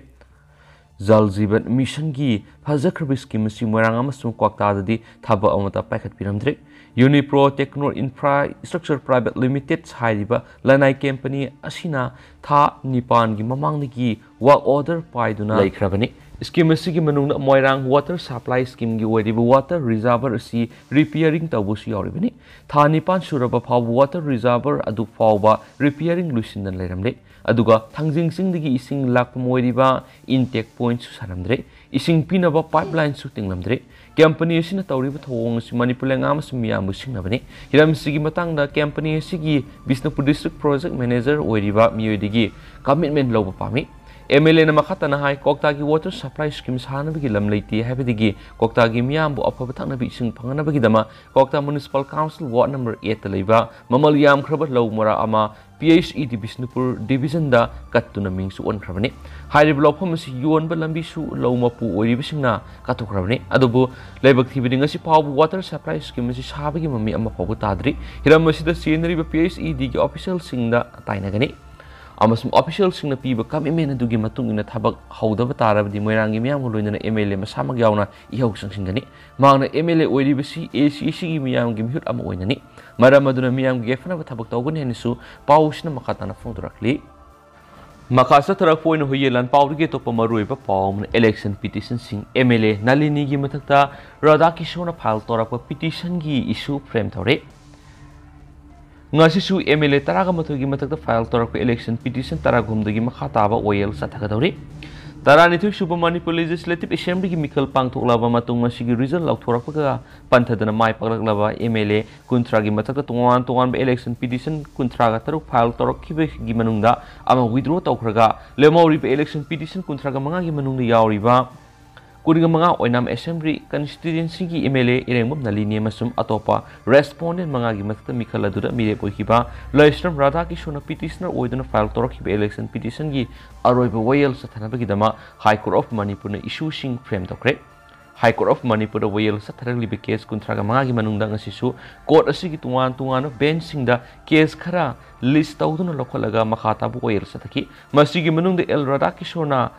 ꯖꯜ ꯖꯤꯕꯟ ꯃꯤꯁꯟꯒꯤ ꯐꯖꯈ꯭ꯔꯕ ꯁ꯭ꯀꯤꯝ ꯑꯁꯤ ꯃꯣꯏꯔꯥꯡ ꯑꯃꯁꯨꯡ ꯀ꯭ꯋꯥꯛꯇꯥꯗꯗꯤ ꯊꯕꯛ ꯑꯃꯠꯇ ꯄꯥꯏꯈꯠꯄꯤꯔꯝꯗ꯭ꯔꯦ꯫ ꯌꯨꯅꯤꯄ꯭ꯔꯣ ꯇꯦꯛꯅꯣ ꯏꯟꯐ꯭ꯔꯥꯁ꯭ꯇ꯭ꯔꯛꯆꯔ ꯄ꯭ꯔꯥꯏꯚꯦꯠ ꯂꯤꯃꯤꯇꯦꯗ ꯍꯥꯏꯔꯤꯕ ꯂꯅꯥꯏ ꯀꯝꯄꯅꯤ ꯑꯁꯤꯅ ꯊꯥ ꯅꯤꯄꯥꯟꯒꯤ ꯃꯃꯥꯡꯗꯒꯤ ꯋꯥꯔꯛ ꯑꯣꯔꯗꯔ ꯄꯥꯏꯗꯨꯅ ꯂꯩꯈ꯭ꯔꯕꯅꯤ꯫ Scheme ꯑꯁꯤꯒꯤ ꯃꯅꯨꯡꯗ ꯃꯣꯏꯔꯥꯡ water supply schemeꯒꯤ ꯑꯣꯏꯔꯤꯕ water reservoir ꯑꯁꯤ repairing ꯇꯧꯕꯁꯨ ꯌꯥꯎꯔꯤꯕꯅꯤ꯫ ꯊꯥ ꯅꯤꯄꯥꯟ ꯁꯨꯔꯕ ꯐꯥꯎꯕ water reservoir ꯑꯗꯨ ꯐꯥꯎꯕ repairing ꯂꯣꯏꯁꯤꯟꯗꯅ ꯂꯩꯔꯝꯂꯦ꯫ ꯑꯗꯨꯒ ꯊꯥꯡꯖꯤꯡ ꯆꯤꯡꯗꯒꯤ ꯏꯁꯤꯡ ꯂꯥꯛꯄ ꯑꯣꯏꯔꯤꯕ intake pointꯁꯨ ꯁꯥꯔꯝꯗ꯭ꯔꯦ꯫ ꯏꯁꯤꯡ ꯄꯤꯅꯕ pipelineꯁꯨ ꯇꯤꯡꯂꯝꯗ꯭ꯔꯦ꯫ Company ꯑꯁꯤꯅ ꯇꯧꯔꯤꯕ ꯊꯧꯑꯣꯡ ꯑꯁꯤ ꯃꯅꯤꯄꯨꯔ ꯂꯩꯉꯥꯛ ꯑꯃꯁꯨꯡ ꯃꯤꯌꯥꯝꯕꯨ ꯁꯤꯡꯅꯕꯅꯤ꯫ ꯍꯤꯔꯝꯁꯤꯒꯤ ꯃꯇꯥꯡꯗ company ꯑꯁꯤꯒꯤ ꯕꯤꯁꯅꯨꯄꯨꯔ district project manager ꯑꯣꯏꯔꯤꯕ ꯃꯤꯑꯣꯏꯗꯒꯤ commitment ꯂꯧꯕ ꯄꯥꯝꯃꯤ꯫ MLAꯅ ꯃꯈꯥ ꯇꯥꯅ ꯍꯥꯏ, ꯀ꯭ꯋꯥꯛꯇꯥꯒꯤ water supply scheme ꯁꯥꯅꯕꯒꯤ ꯂꯝ ꯂꯩꯇꯦ ꯍꯥꯏꯕꯗꯒꯤ ꯀ꯭ꯋꯥꯛꯇꯥꯒꯤ ꯃꯤꯌꯥꯝꯕꯨ ꯑꯐꯕ ꯊꯛꯅꯕ ꯏꯁꯤꯡ ꯐꯪꯍꯟꯅꯕꯒꯤꯗꯃꯛ ꯀ꯭ꯋꯥꯛꯇꯥ Municipal Council ward number eightꯇ ꯂꯩꯕ ꯃꯃꯜ ꯌꯥꯝꯈ꯭ꯔꯕ ꯂꯧ ꯃꯔꯥ ꯑꯃ PHED ꯕꯤꯁꯅꯨꯄꯨꯔ divisionꯗ ꯀꯠꯇꯨꯅ ꯃꯤꯡꯁꯨ ꯑꯣꯟꯈ꯭ꯔꯕꯅꯤ꯫ ꯍꯥꯏꯔꯤꯕ ꯂꯧꯐꯝ ꯑꯁꯤ ꯌꯣꯟꯕ ꯂꯝꯕꯤꯁꯨ ꯂꯧ ꯃꯄꯨ ꯑꯣꯏꯔꯤꯕꯁꯤꯡꯅ ꯀꯠꯊꯣꯛꯈ꯭ꯔꯕꯅꯤ꯫ ꯑꯗꯨꯕꯨ ꯂꯥꯏꯕꯛ ꯊꯤꯕꯗꯤ ꯉꯁꯤ ꯐꯥꯎꯕ water supply scheme ꯑꯁꯤ ꯁꯥꯕꯒꯤ ꯃꯃꯤ ꯑꯃ ꯐꯥꯎꯕ ꯇꯥꯗ꯭ꯔꯤ꯫ ꯍꯤꯔꯝ ꯑꯁꯤꯗ ꯆꯦꯟꯅꯔꯤꯕ PHEDꯒꯤ officialꯁꯤꯡꯗ ꯇꯥꯏꯅꯒꯅꯤ꯫ ꯑꯃꯁꯨꯡ officialꯁꯤꯡꯅ ꯄꯤꯕ commitment ꯑꯗꯨꯒꯤ ꯃꯇꯨꯡ ꯏꯟꯅ ꯊꯕꯛ ꯍꯧꯗꯕ ꯇꯥꯔꯕꯗꯤ ꯃꯣꯏꯔꯥꯡꯒꯤ ꯃꯤꯌꯥꯝꯒ ꯂꯣꯏꯅꯅ MLA ꯃꯁꯥꯃꯛ ꯌꯥꯎꯅ ꯏꯍꯧ ꯆꯪꯁꯤꯟꯒꯅꯤ꯫ ꯃꯍꯥꯛꯅ MLA ꯑꯣꯏꯔꯤꯕꯁꯤ ACACꯒꯤ ꯃꯤꯌꯥꯝꯒꯤ ꯃꯤꯍꯨꯠ ꯑꯃ ꯑꯣꯏꯅꯅꯤ꯫ ꯃꯔꯝ ꯑꯗꯨꯅ ꯃꯤꯌꯥꯝꯒꯤ ꯌꯥꯏꯐꯅꯕ ꯊꯕꯛ ꯇꯧꯒꯅꯤ ꯍꯥꯏꯅꯁꯨ ꯄꯥꯎꯁꯤꯅ ꯃꯈꯥ ꯇꯥꯅ ꯐꯣꯡꯗꯣꯔꯛꯂꯤ꯫ ꯃꯈꯥ ꯆꯠꯊꯔꯛꯄ ꯑꯣꯏꯅ ꯍꯨꯏꯌꯦꯟ ꯂꯥꯟꯄꯥꯎꯗꯒꯤ ꯑꯇꯣꯞꯄ ꯃꯔꯨꯑꯣꯏꯕ ꯄꯥꯎ ꯑꯃꯅ election petitionꯁꯤꯡ꯫ MLA ꯅꯂꯤꯅꯤꯒꯤ ꯃꯊꯛꯇ ꯔꯥꯙꯥꯀꯤꯁꯣꯔꯅ file ꯇꯧꯔꯛꯄ petitionꯒꯤ issue frame ꯇꯧꯔꯦ꯫ ꯉꯁꯤꯁꯨ MLA ꯇꯔꯥꯒ ꯃꯥꯊꯣꯏꯒꯤ ꯃꯊꯛꯇ file ꯇꯧꯔꯛꯄ election petition ꯇꯔꯥꯍꯨꯝꯗꯣꯏꯒꯤ ꯃꯈꯥ ꯇꯥꯕ ꯋꯥꯌꯦꯜ ꯆꯠꯊꯒꯗꯧꯔꯤ꯫ ꯇꯔꯥꯅꯤꯊꯣꯏ ꯁꯨꯕ ꯃꯅꯤꯄꯨꯔ Legislative Assemblyꯒꯤ ꯃꯤꯈꯜ ꯄꯥꯡꯊꯣꯛꯂꯕ ꯃꯇꯨꯡ ꯃꯁꯤꯒꯤ result ꯂꯥꯎꯊꯣꯔꯛꯄꯒ ꯄꯟꯊꯗꯅ ꯃꯥꯏ ꯄꯥꯛꯂꯛꯂꯕ MLA ꯀꯨꯟꯊ꯭ꯔꯥꯒꯤ ꯃꯊꯛꯇ ꯇꯣꯉꯥꯟ ꯇꯣꯉꯥꯟꯕ election petition ꯀꯨꯟꯊ꯭ꯔꯥꯒ ꯇꯔꯨꯛ file ꯇꯧꯔꯛꯈꯤꯕꯒꯤ ꯃꯅꯨꯡꯗ ꯑꯃ withdraw ꯇꯧꯈ꯭ꯔꯒ, ꯂꯦꯝꯍꯧꯔꯤꯕ election petition ꯀꯨꯟꯊ꯭ꯔꯥꯒ ꯃꯉꯥꯒꯤ ꯃꯅꯨꯡꯗ ꯌꯥꯎꯔꯤꯕ ꯀꯨꯟꯒ ꯃꯉꯥ ꯑꯣꯏꯅꯥꯝ Assembly Constituencyꯒꯤ MLA ꯏꯔꯦꯡꯕꯝ ꯅꯂꯤꯅꯤ ꯑꯃꯁꯨꯡ ꯑꯇꯣꯞꯄ respondent ꯃꯉꯥꯒꯤ ꯃꯊꯛꯇ ꯃꯤꯈꯜ ꯑꯗꯨꯗ ꯃꯤꯔꯦꯞ ꯑꯣꯏꯈꯤꯕ ꯂꯩꯁ꯭ꯔꯝ ꯔꯥꯙꯥꯀꯤꯁꯣꯔꯅ petitioner ꯑꯣꯏꯗꯨꯅ file ꯇꯧꯔꯛꯈꯤꯕ election petitionꯒꯤ ꯑꯔꯣꯏꯕ ꯋꯥꯌꯦꯜ ꯆꯠꯊꯅꯕꯒꯤꯗꯃꯛ High Court of Manipurꯅ issueꯁꯤꯡ frame ꯇꯧꯈ꯭ꯔꯦ꯫ High Court of Manipurꯗ ꯋꯥꯌꯦꯜ ꯆꯠꯊꯔꯛꯂꯤꯕ case ꯀꯨꯟꯊ꯭ꯔꯥꯒ ꯃꯉꯥꯒꯤ ꯃꯅꯨꯡꯗ ꯉꯁꯤꯁꯨ court ꯑꯁꯤꯒꯤ ꯇꯣꯉꯥꯟ ꯇꯣꯉꯥꯟꯕ benchꯁꯤꯡꯗ case ꯈꯔ list ꯇꯧꯗꯨꯅ ꯂꯧꯈꯠꯂꯒ ꯃꯈꯥ ꯇꯥꯕ ꯋꯥꯌꯦꯜ ꯆꯠꯊꯈꯤ꯫ ꯃꯁꯤꯒꯤ ꯃꯅꯨꯡꯗ ꯑꯦꯜ ꯔꯥꯙꯥꯀꯤꯁꯣꯔꯅ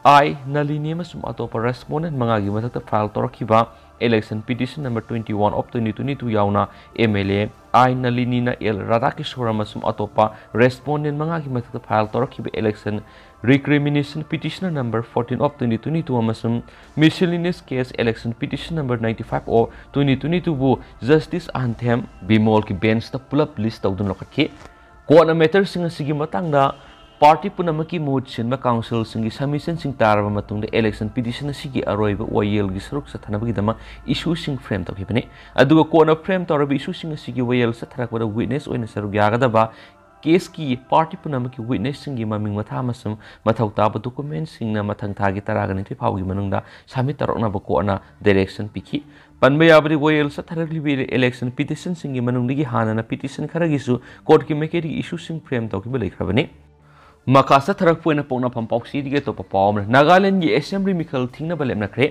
I ꯅꯂꯤꯅꯤ ꯑꯃꯁꯨꯡ ꯑꯇꯣꯞꯄ respondent ꯃꯉꯥꯒꯤ ꯃꯊꯛꯇ file ꯇꯧꯔꯛꯈꯤꯕ Election Petition number twenty-one of twenty twenty-two ꯌꯥꯎꯅ M L A I ꯅꯂꯤꯅꯤꯅ L ꯔꯥꯙꯥꯀꯤꯁꯣꯔ ꯑꯃꯁꯨꯡ ꯑꯇꯣꯞꯄ respondent ꯃꯉꯥꯒꯤ ꯃꯊꯛꯇ file ꯇꯧꯔꯛꯈꯤꯕ election recrimination petition number fourteen of twenty twenty-two ꯑꯃꯁꯨꯡ miscellaneous case election petition number ninety-five of twenty twenty-two ꯕꯨ Justice ꯑꯍꯟꯊꯦꯝ ꯕꯤꯃꯣꯜꯒꯤ bench ꯇ ꯄꯨꯂꯞ list ꯇꯧꯗꯨꯅ ꯂꯧꯈꯠꯈꯤ꯫ Court ꯅ matter ꯁꯤꯡ ꯑꯁꯤꯒꯤ ꯃꯇꯥꯡꯗ party ꯄꯨꯝꯅꯃꯛꯀꯤ ꯃꯍꯨꯠ ꯁꯤꯟꯕ counsel ꯁꯤꯡꯒꯤ submission ꯁꯤꯡ ꯇꯥꯔꯕ ꯃꯇꯨꯡꯗ election petition ꯑꯁꯤꯒꯤ ꯑꯔꯣꯏꯕ ꯋꯥꯌꯦꯜꯒꯤ ꯁꯔꯨꯛ ꯆꯠꯊꯅꯕꯒꯤꯗꯃꯛ issue ꯁꯤꯡ frame ꯇꯧꯈꯤꯕꯅꯤ꯫ ꯑꯗꯨꯒ court ꯅ frame ꯇꯧꯔꯕ issue ꯁꯤꯡ ꯑꯁꯤꯒꯤ ꯋꯥꯌꯦꯜ ꯆꯠꯊꯔꯛꯄꯗ witness ꯑꯣꯏꯅ ꯁꯔꯨꯛ ꯌꯥꯒꯗꯕ case ꯀꯤ party ꯄꯨꯝꯅꯃꯛꯀꯤ witness ꯁꯤꯡꯒꯤ ꯃꯃꯤꯡ ꯃꯊꯥ ꯑꯃꯁꯨꯡ ꯃꯊꯧ ꯇꯥꯕ document ꯁꯤꯡꯅ ꯃꯊꯪ ꯊꯥꯒꯤ ꯇꯔꯥꯒ ꯅꯤꯊꯣꯏ ꯐꯥꯎꯕꯒꯤ ꯃꯅꯨꯡꯗ submit ꯇꯧꯔꯛꯅꯕ court ꯅ direction ꯄꯤꯈꯤ꯫ ꯄꯟꯕ ꯌꯥꯕꯗꯤ, ꯋꯥꯌꯦꯜ ꯆꯠꯊꯔꯛꯂꯤꯕ election petition ꯁꯤꯡꯒꯤ ꯃꯅꯨꯡꯗꯒꯤ ꯍꯥꯟꯅꯅ petition ꯈꯔꯒꯤꯁꯨ court ꯀꯤ ꯃꯥꯏꯀꯩꯗꯒꯤ issue ꯁꯤꯡ frame ꯇꯧꯈꯤꯕ ꯂꯩꯈ꯭ꯔꯕꯅꯤ꯫ ꯃꯈꯥ ꯆꯠꯊꯔꯛꯄ ꯑꯣꯏꯅ ꯄꯣꯛꯅꯐꯝ ꯄꯥꯎꯆꯦꯗꯒꯤ ꯑꯇꯣꯞꯄ ꯄꯥꯎ ꯑꯃꯅ, ꯅꯥꯒꯥꯂꯦꯟꯒꯤ assembly ꯃꯤꯈꯜ ꯊꯤꯡꯅꯕ ꯂꯦꯞꯅꯈ꯭ꯔꯦ꯫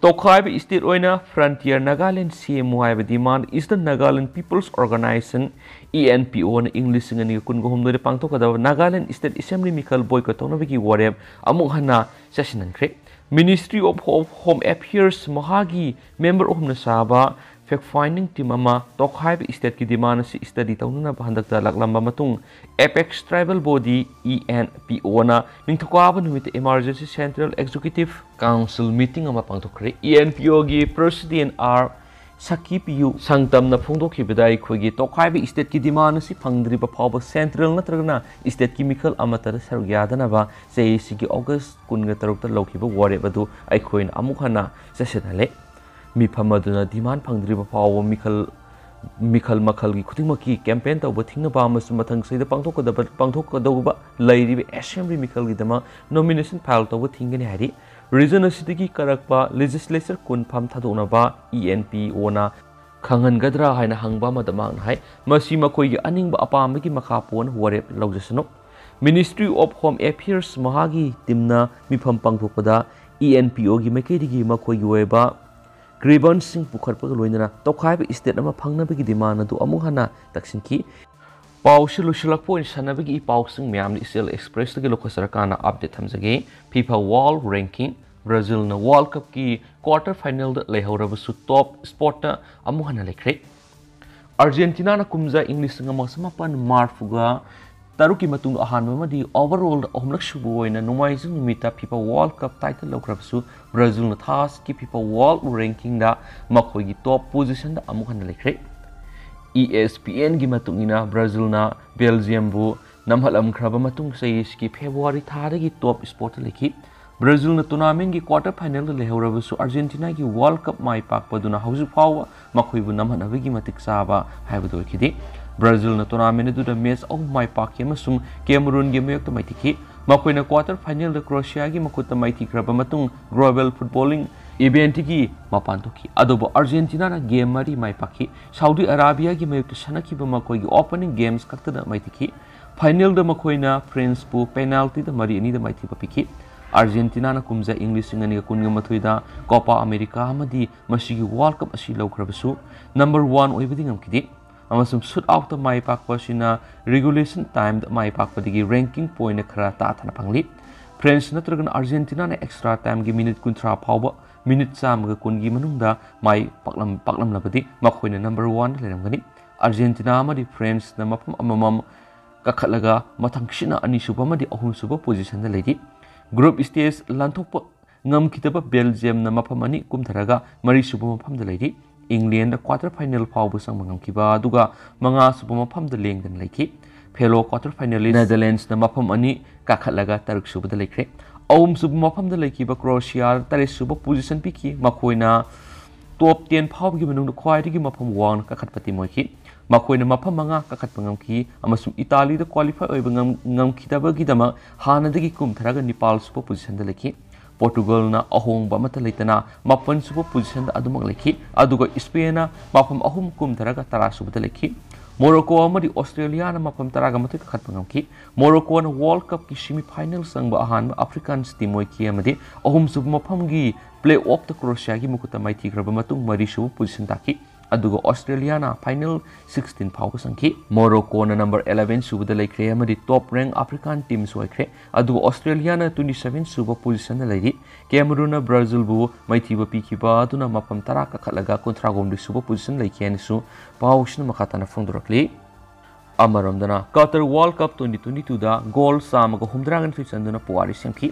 ꯇꯣꯈꯥꯏꯕ state ꯑꯣꯏꯅ Frontier Nagaland ꯁꯦꯝꯃꯨ ꯍꯥꯏꯕ demand Eastern Nagaland People's Organization, E N P O ꯅ ꯏꯪ ꯂꯤꯁꯤꯡ ꯑꯅꯤꯒ ꯀꯨꯟꯒ ꯍꯨꯝꯗꯣꯏꯗ ꯄꯥꯡꯊꯣꯛꯀꯗꯕ Nagaland State Assembly ꯃꯤꯈꯜ boycott ꯇꯧꯅꯕꯒꯤ ꯋꯥꯔꯦꯞ ꯑꯃꯨꯛ ꯍꯟꯅ ꯆꯠꯁꯤꯟꯍꯟꯈ꯭ꯔꯦ꯫ Ministry of Ho-, Home Affairs ꯃꯍꯥꯛꯀꯤ member ꯑꯍꯨꯝꯅ ꯁꯥꯕ fact finding team ꯑꯃ ꯇꯣꯈꯥꯏꯕ state ꯀꯤ demand ꯑꯁꯤ study ꯇꯧꯅꯅꯕ ꯍꯟꯗꯛꯇ ꯂꯥꯛꯂꯝꯕ ꯃꯇꯨꯡ, apex tribal body, E N P O ꯅ ꯅꯤꯡꯊꯧꯀꯥꯕ ꯅꯨꯃꯤꯠꯇ emergency Central Executive Council meeting ꯑꯃ ꯄꯥꯡꯊꯣꯛꯈ꯭ꯔꯦ꯫ E N P O ꯒꯤ president R ꯁꯀꯤꯄꯤꯌꯨ ꯁꯪꯇꯝꯅ ꯐꯣꯡꯗꯣꯛꯈꯤꯕꯗ, ꯑꯩꯈꯣꯏꯒꯤ ꯇꯣꯈꯥꯏꯕ state ꯀꯤ demand ꯑꯁꯤ ꯐꯪꯗ꯭ꯔꯤꯕ ꯐꯥꯎꯕ central ꯅꯠꯇ꯭ꯔꯒꯅ state ꯀꯤ ꯃꯤꯈꯜ ꯑꯃꯠꯇꯗ ꯁꯔꯨꯛ ꯌꯥꯗꯅꯕ J A C ꯒꯤ August ꯀꯨꯟꯒ ꯇꯔꯨꯛꯇ ꯂꯧꯈꯤꯕ ꯋꯥꯔꯦꯞ ꯑꯗꯨ ꯑꯩꯈꯣꯏꯅ ꯑꯃꯨꯛ ꯍꯟꯅ ꯆꯠꯁꯤꯟꯍꯜꯂꯦ꯫ ꯃꯤꯐꯝ ꯑꯗꯨꯅ demand ꯐꯪꯗ꯭ꯔꯤꯕ ꯐꯥꯎꯕ ꯃꯤꯈꯜ, ꯃꯤꯈꯜ ꯃꯈꯜꯒꯤ ꯈꯨꯗꯤꯡꯃꯛꯀꯤ campaign ꯇꯧꯕ ꯊꯤꯡꯅꯕ ꯑꯃꯁꯨꯡ ꯃꯊꯪ ꯆꯍꯤꯗ ꯄꯥꯡꯊꯣꯛꯀꯗꯕ, ꯄꯥꯡꯊꯣꯛꯀꯗꯧꯕ ꯂꯩꯔꯤꯕ assembly ꯃꯤꯈꯜꯒꯤꯗꯃꯛ nomination file ꯇꯧꯕ ꯊꯤꯡꯒꯅꯤ ꯍꯥꯏꯔꯤ꯫ Region ꯑꯁꯤꯗꯒꯤ ꯀꯥꯔꯛꯄ legislature ꯀꯨꯟ ꯐꯝ ꯊꯥꯗꯣꯛꯅꯕ E N P O ꯅ ꯈꯪꯍꯟꯒꯗ꯭ꯔꯥ ꯍꯥꯏꯅ ꯍꯪꯕ ꯑꯃꯗ ꯃꯍꯥꯛꯅ ꯍꯥꯏ, ꯃꯁꯤ ꯃꯈꯣꯏꯒꯤ ꯑꯅꯤꯡꯕ ꯑꯄꯥꯝꯕꯒꯤ ꯃꯈꯥ ꯄꯣꯟꯅ ꯋꯥꯔꯦꯞ ꯂꯧꯖꯁꯅꯨ꯫ Ministry of Home Affairs ꯃꯍꯥꯛꯀꯤ team ꯅ ꯃꯤꯐꯝ ꯄꯥꯡꯊꯣꯛꯄꯗ E N P O ꯒꯤ ꯃꯥꯏꯀꯩꯗꯒꯤ ꯃꯈꯣꯏꯒꯤ ꯑꯣꯏꯕ grievance ꯁꯤꯡ ꯄꯨꯈꯠꯄꯒ ꯂꯣꯏꯅꯅ ꯇꯣꯈꯥꯏꯕ state ꯑꯃ ꯐꯪꯅꯕꯒꯤ demand ꯑꯗꯨ ꯑꯃꯨꯛ ꯍꯟꯅ ꯇꯛꯁꯤꯟꯈꯤ꯫ ꯄꯥꯎꯁꯤ ꯂꯣꯏꯁꯤꯜꯂꯛꯄ ꯑꯣꯏꯅ ꯁꯥꯟꯅꯕꯒꯤ ꯏ ꯄꯥꯎꯁꯤꯡ ꯃꯌꯥꯝꯗꯤ Israel Express ꯇꯒꯤ ꯂꯧꯈꯠꯆꯔꯀꯥꯟꯗ update ꯊꯝꯖꯒꯦ꯫ FIFA World Ranking ꯕ꯭ꯔꯥꯖꯤꯜꯅ ꯋꯥꯔꯜꯗ ꯀꯞꯀꯤ ꯀ꯭ꯋꯥꯔꯇꯔ ꯐꯥꯏꯅꯦꯜꯗ ꯂꯩꯍꯧꯔꯕꯁꯨ ꯇꯣꯞ ꯁ꯭ꯄꯣꯠꯇ ꯑꯃꯨꯛ ꯍꯟꯅ ꯂꯩꯈ꯭ꯔꯦ꯫ ꯑꯥꯔꯖꯦꯟꯇꯤꯅꯥꯅ ꯀꯨꯝꯖꯥ ꯏꯪ ꯂꯤꯁꯤꯡ ꯑꯃ ꯆꯃꯥꯄꯟ ꯃꯔꯤꯐꯨꯒ ꯇꯔꯨꯛꯀꯤ ꯃꯇꯨꯡꯗ ꯑꯍꯥꯟꯕ ꯑꯃꯗꯤ ꯑꯣꯚꯔꯑꯣꯜꯗ ꯑꯍꯨꯝꯂꯛ ꯁꯨꯕ ꯑꯣꯏꯅ ꯅꯣꯡꯃꯥꯏꯖꯤꯡ ꯅꯨꯃꯤꯠꯇ ꯐꯤꯐꯥ ꯋꯥꯔꯜꯗ ꯀꯞ ꯇꯥꯏꯇꯜ ꯂꯧꯈ꯭ꯔꯕꯁꯨ, ꯕ꯭ꯔꯥꯖꯤꯜꯅ ꯊꯥꯁꯀꯤ ꯐꯤꯐꯥ ꯋꯥꯔꯜꯗ ꯔꯦꯡꯀꯤꯡꯗ ꯃꯈꯣꯏꯒꯤ ꯇꯣꯞ ꯄꯣꯖꯤꯁꯟꯗ ꯑꯃꯨꯛ ꯍꯟꯅ ꯂꯩꯈ꯭ꯔꯦ꯫ ꯏ ꯑꯦꯁ ꯄꯤ ꯑꯦꯟꯒꯤ ꯃꯇꯨꯡ ꯏꯟꯅ, ꯕ꯭ꯔꯥꯖꯤꯜꯅ ꯕꯦꯜꯖꯤꯌꯝꯕꯨ ꯅꯝꯍꯠꯂꯝꯈ꯭ꯔꯕ ꯃꯇꯨꯡ, ꯆꯍꯤ ꯑꯁꯤꯒꯤ ꯐꯦꯕ꯭ꯔꯨꯋꯥꯔꯤ ꯊꯥꯗꯒꯤ ꯇꯣꯞ ꯁ꯭ꯄꯣꯠꯇ ꯂꯩꯈꯤ꯫ ꯕ꯭ꯔꯥꯖꯤꯜꯅ ꯇꯣꯔꯅꯥꯃꯦꯟꯒꯤ ꯀ꯭ꯋꯥꯔꯇꯔ ꯐꯥꯏꯅꯦꯜꯗ ꯂꯩꯍꯧꯔꯕꯁꯨ, ꯑꯥꯔꯖꯦꯟꯇꯤꯅꯥꯒꯤ ꯋꯥꯔꯜꯗ ꯀꯞ ꯃꯥꯏ ꯄꯥꯛꯄꯗꯨꯅ ꯍꯧꯖꯤꯛ ꯐꯥꯎꯕ ꯃꯈꯣꯏꯕꯨ ꯅꯝꯍꯠꯅꯕꯒꯤ ꯃꯇꯤꯛ ꯆꯥꯕ ꯍꯥꯏꯕꯗꯨ ꯑꯣꯏꯈꯤꯗꯦ꯫ ꯕ꯭ꯔꯥꯖꯤꯜꯅ ꯇꯣꯔꯅꯥꯃꯦꯟ ꯑꯗꯨꯗ ꯃꯦꯆ ꯑꯍꯨꯝ ꯃꯥꯏ ꯄꯥꯛꯈꯤ ꯑꯃꯁꯨꯡ ꯀꯦꯃꯔꯨꯟꯒꯤ ꯃꯥꯌꯣꯛꯇ ꯃꯥꯏꯊꯤꯈꯤ꯫ ꯃꯈꯣꯏꯅ ꯀ꯭ꯋꯥꯔꯇꯔ ꯐꯥꯏꯅꯦꯜꯗ ꯀ꯭ꯔꯣꯁꯤꯌꯥꯒꯤ ꯃꯈꯨꯠꯇ ꯃꯥꯏꯊꯤꯈ꯭ꯔꯕ ꯃꯇꯨꯡ, ꯒ꯭ꯂꯣꯕꯦꯜ ꯐꯨꯠꯕꯣꯂꯤꯡ ꯏꯚꯦꯟꯠꯀꯤ ꯃꯄꯥꯟ ꯊꯣꯛꯈꯤ꯫ ꯑꯗꯨꯕꯨ ꯑꯥꯔꯖꯦꯟꯇꯤꯅꯥꯅ ꯒꯦꯝ ꯃꯔꯤ ꯃꯥꯏ ꯄꯥꯛꯈꯤ꯫ ꯁꯥꯎꯗꯤ ꯑꯔꯥꯕꯤꯌꯥꯒꯤ ꯃꯥꯌꯣꯛꯇ ꯁꯥꯟꯅꯈꯤꯕ ꯃꯈꯣꯏꯒꯤ ꯑꯣꯄꯅꯤꯡ ꯒꯦꯝꯁ ꯈꯛꯇꯗ ꯃꯥꯏꯊꯤꯈꯤ꯫ ꯐꯥꯏꯅꯦꯜꯗ ꯃꯈꯣꯏꯅ ꯐ꯭ꯔꯦꯟꯁꯄꯨ ꯄꯦꯅꯥꯜꯇꯤꯗ ꯃꯔꯤ ꯑꯅꯤꯗ ꯃꯥꯏꯊꯤꯕ ꯄꯤꯈꯤ꯫ ꯑꯥꯔꯖꯦꯟꯇꯤꯅꯥꯅ ꯀꯨꯝꯖꯥ ꯏꯪ ꯂꯤꯁꯤꯡ ꯑꯅꯤꯒ ꯀꯨꯟꯒ ꯃꯥꯊꯣꯏꯗ ꯀꯣꯄꯥ ꯑꯃꯦꯔꯤꯀꯥ ꯑꯃꯗꯤ ꯃꯁꯤꯒꯤ ꯋꯥꯔꯜꯗ ꯀꯞ ꯑꯁꯤ ꯂꯧꯈ꯭ꯔꯕꯁꯨ, ꯅꯝꯕꯔ ꯋꯥꯟ ꯑꯣꯏꯕꯗꯤ ꯉꯝꯈꯤꯗꯦ꯫ ꯑꯃꯁꯨꯡ ꯁꯨꯠ ꯑꯥꯎꯠꯇ ꯃꯥꯏ ꯄꯥꯛꯄ ꯑꯁꯤꯅ ꯔꯤꯒꯨꯂꯦꯁꯟ ꯇꯥꯏꯝꯗ ꯃꯥꯏ ꯄꯥꯛꯄꯗꯒꯤ ꯔꯦꯡꯀꯤꯡ ꯄꯣꯏꯟꯠ ꯈꯔ ꯇꯥꯊꯅ ꯐꯪꯂꯤ꯫ ꯐ꯭ꯔꯦꯟꯁ ꯅꯠꯇ꯭ꯔꯒꯅ ꯑꯥꯔꯖꯦꯟꯇꯤꯅꯥꯅ ꯑꯦꯛꯁꯇ꯭ꯔꯥ ꯇꯥꯏꯝꯒꯤ ꯃꯤꯅꯤꯠ ꯀꯨꯟꯊ꯭ꯔꯥ ꯐꯥꯎꯕ, ꯃꯤꯅꯤꯠ ꯆꯥꯝꯃꯒ ꯀꯨꯟꯒꯤ ꯃꯅꯨꯡꯗ ꯃꯥꯏ ꯄꯥꯛꯂꯝ-, ꯄꯥꯛꯂꯝꯂꯕꯗꯤ, ꯃꯈꯣꯏꯅ ꯅꯝꯕꯔ ꯋꯥꯟꯗ ꯂꯩꯔꯝꯒꯅꯤ꯫ ꯑꯥꯔꯖꯦꯟꯇꯤꯅꯥ ꯑꯃꯗꯤ ꯐ꯭ꯔꯦꯟꯁꯅ ꯃꯐꯝ ꯑꯃꯃꯝ ꯀꯥꯈꯠꯂꯒ ꯃꯊꯪꯁꯤꯠꯅ ꯑꯅꯤꯁꯨꯕ ꯑꯃꯗꯤ ꯑꯍꯨꯝꯁꯨꯕ ꯄꯣꯖꯤꯁꯟꯗ ꯂꯩꯔꯤ꯫ ꯒ꯭ꯔꯨꯞ ꯁ꯭ꯇꯦꯖ ꯂꯥꯟꯊꯣꯛꯄ ꯉꯝꯈꯤꯗꯕ ꯕꯦꯜꯖꯤꯌꯝꯅ ꯃꯐꯝ ꯑꯅꯤ ꯀꯨꯝꯊꯔꯒ ꯃꯔꯤꯁꯨꯕ ꯃꯐꯝꯗ ꯂꯩꯔꯤ꯫ ꯏꯪꯂꯦꯟꯗ ꯀ꯭ꯋꯥꯔꯇꯔ ꯐꯥꯏꯅꯦꯜ ꯐꯥꯎꯕ ꯆꯪꯕ ꯉꯝꯈꯤꯕ ꯑꯗꯨꯒ ꯃꯉꯥꯁꯨꯕ ꯃꯐꯝꯗ ꯂꯦꯡꯗꯅ ꯂꯩꯈꯤ꯫ ꯐꯦꯂꯣ ꯀ꯭ꯋꯥꯔꯇꯔ ꯐꯥꯏꯅꯦꯂꯤꯁ ꯅꯦꯗꯔꯂꯦꯟꯗꯁꯅ ꯃꯐꯝ ꯑꯅꯤ ꯀꯥꯈꯠꯂꯒ ꯇꯔꯨꯛꯁꯨꯕꯗ ꯂꯩꯈ꯭ꯔꯦ꯫ ꯑꯍꯨꯝꯁꯨꯕ ꯃꯐꯝꯗ ꯂꯩꯈꯤꯕ ꯀ꯭ꯔꯣꯑꯦꯁꯤꯌꯥ ꯇꯔꯦꯠꯁꯨꯕ ꯄꯣꯖꯤꯁꯟ ꯄꯤꯈꯤ꯫ ꯃꯈꯣꯏꯅ ꯇꯣꯞ ꯇꯦꯟ ꯐꯥꯎꯕꯒꯤ ꯃꯅꯨꯡꯗ ꯈ꯭ꯋꯥꯏꯗꯒꯤ ꯃꯐꯝ ꯋꯥꯡꯅ ꯀꯥꯈꯠꯄ ꯇꯤꯝ ꯑꯣꯏꯈꯤ꯫ ꯃꯈꯣꯏꯅ ꯃꯐꯝ ꯃꯉꯥ ꯀꯥꯈꯠꯄ ꯉꯝꯈꯤ ꯑꯃꯁꯨꯡ ꯏꯇꯥꯂꯤꯗ ꯀ꯭ꯋꯥꯂꯤꯐꯥꯏ ꯑꯣꯏꯕ ꯉꯝ-, ꯉꯝꯈꯤꯗꯕꯒꯤꯗꯃꯛ ꯍꯥꯟꯅꯗꯒꯤ ꯀꯨꯝꯊꯔꯒ ꯅꯤꯄꯥꯜꯁꯨꯕ ꯄꯣꯖꯤꯁꯟꯗ ꯂꯩꯈꯤ꯫ ꯄꯣꯔꯇꯨꯒꯜꯅ ꯑꯍꯣꯡꯕ ꯑꯃꯠꯇ ꯂꯩꯇꯅ ꯃꯥꯄꯟꯁꯨꯕ ꯄꯣꯖꯤꯁꯟꯗ ꯑꯗꯨꯃꯛ ꯂꯩꯈꯤ, ꯑꯗꯨꯒ ꯁ꯭ꯄꯦꯟꯅ ꯃꯐꯝ ꯑꯍꯨꯝ ꯀꯨꯝꯊꯔꯒ ꯇꯔꯥꯁꯨꯕꯗ ꯂꯩꯈꯤ꯫ ꯃꯣꯔꯣꯀꯣ ꯑꯃꯗꯤ ꯑꯣꯁꯇ꯭ꯔꯦꯂꯤꯌꯥꯅ ꯃꯐꯝ ꯇꯔꯥꯒ ꯃꯥꯊꯣꯏ ꯀꯥꯈꯠꯄ ꯉꯝꯈꯤ꯫ ꯃꯣꯔꯣꯀꯣꯅ ꯋꯥꯔꯜꯗ ꯀꯞꯀꯤ ꯁꯦꯃꯤ ꯐꯥꯏꯅꯦꯜ ꯆꯪꯕ ꯑꯍꯥꯟꯕ ꯑꯐ꯭ꯔꯤꯀꯥꯟꯁ ꯇꯤꯝ ꯑꯣꯏꯈꯤ ꯑꯃꯗꯤ ꯑꯍꯨꯝꯁꯨꯕ ꯃꯐꯝꯒꯤ ꯄ꯭ꯂꯦ ꯑꯣꯐꯇ ꯀ꯭ꯔꯣꯑꯦꯁꯤꯌꯥꯒꯤ ꯃꯈꯨꯠꯇ ꯃꯥꯏꯊꯤꯈ꯭ꯔꯕ ꯃꯇꯨꯡ ꯃꯔꯤꯁꯨꯕ ꯄꯣꯖꯤꯁꯟ ꯇꯥꯈꯤ꯫ ꯑꯗꯨꯒ ꯑꯣꯁꯇ꯭ꯔꯦꯂꯤꯌꯥꯅ ꯐꯥꯏꯅꯦꯜ ꯁꯤꯛꯁꯇꯤꯟ ꯐꯥꯎꯕ ꯆꯪꯈꯤ꯫ ꯃꯣꯔꯣꯀꯣꯅ ꯅꯝꯕꯔ ꯑꯦꯂꯦꯚꯦꯟ ꯁꯨꯕꯗ ꯂꯩꯈ꯭ꯔꯦ ꯑꯃꯗꯤ ꯇꯣꯞ ꯔꯦꯡꯛ ꯑꯐ꯭ꯔꯤꯀꯥꯟ ꯇꯤꯝꯁꯨ ꯑꯣꯏꯈ꯭ꯔꯦ꯫ ꯑꯗꯨꯒ ꯑꯣꯁꯇ꯭ꯔꯦꯂꯤꯌꯥꯅ ꯇ꯭ꯋꯦꯟꯇꯤ ꯁꯚꯦꯟ ꯁꯨꯕ ꯄꯣꯖꯤꯁꯟꯗ ꯂꯩꯔꯤ꯫ ꯀꯦꯃꯔꯨꯟꯅ ꯕ꯭ꯔꯥꯖꯤꯜꯕꯨ ꯃꯥꯏꯊꯤꯕ ꯄꯤꯈꯤꯕ ꯑꯗꯨꯅ ꯃꯐꯝ ꯇꯔꯥ ꯀꯥꯈꯠꯂꯒ ꯀꯨꯟꯊ꯭ꯔꯥ ꯍꯨꯝꯗꯣꯏ ꯁꯨꯕ ꯄꯣꯖꯤꯁꯟ ꯂꯩꯈꯤ ꯍꯥꯏꯅꯁꯨ ꯄꯥꯎꯁꯤꯅ ꯃꯈꯥ ꯇꯥꯅ ꯐꯣꯡꯗꯣꯔꯛꯂꯤ꯫ ꯑꯃꯔꯣꯝꯗꯅ, Qatar World Cup twenty twenty ꯇꯨꯗ ꯒꯣꯜ ꯆꯥꯝꯃꯒ ꯍꯨꯝꯗ꯭ꯔꯥꯒ ꯅꯤꯊꯣꯏ ꯆꯟꯗꯨꯅ ꯄꯨꯋꯥꯔꯤ ꯁꯦꯝꯈꯤ꯫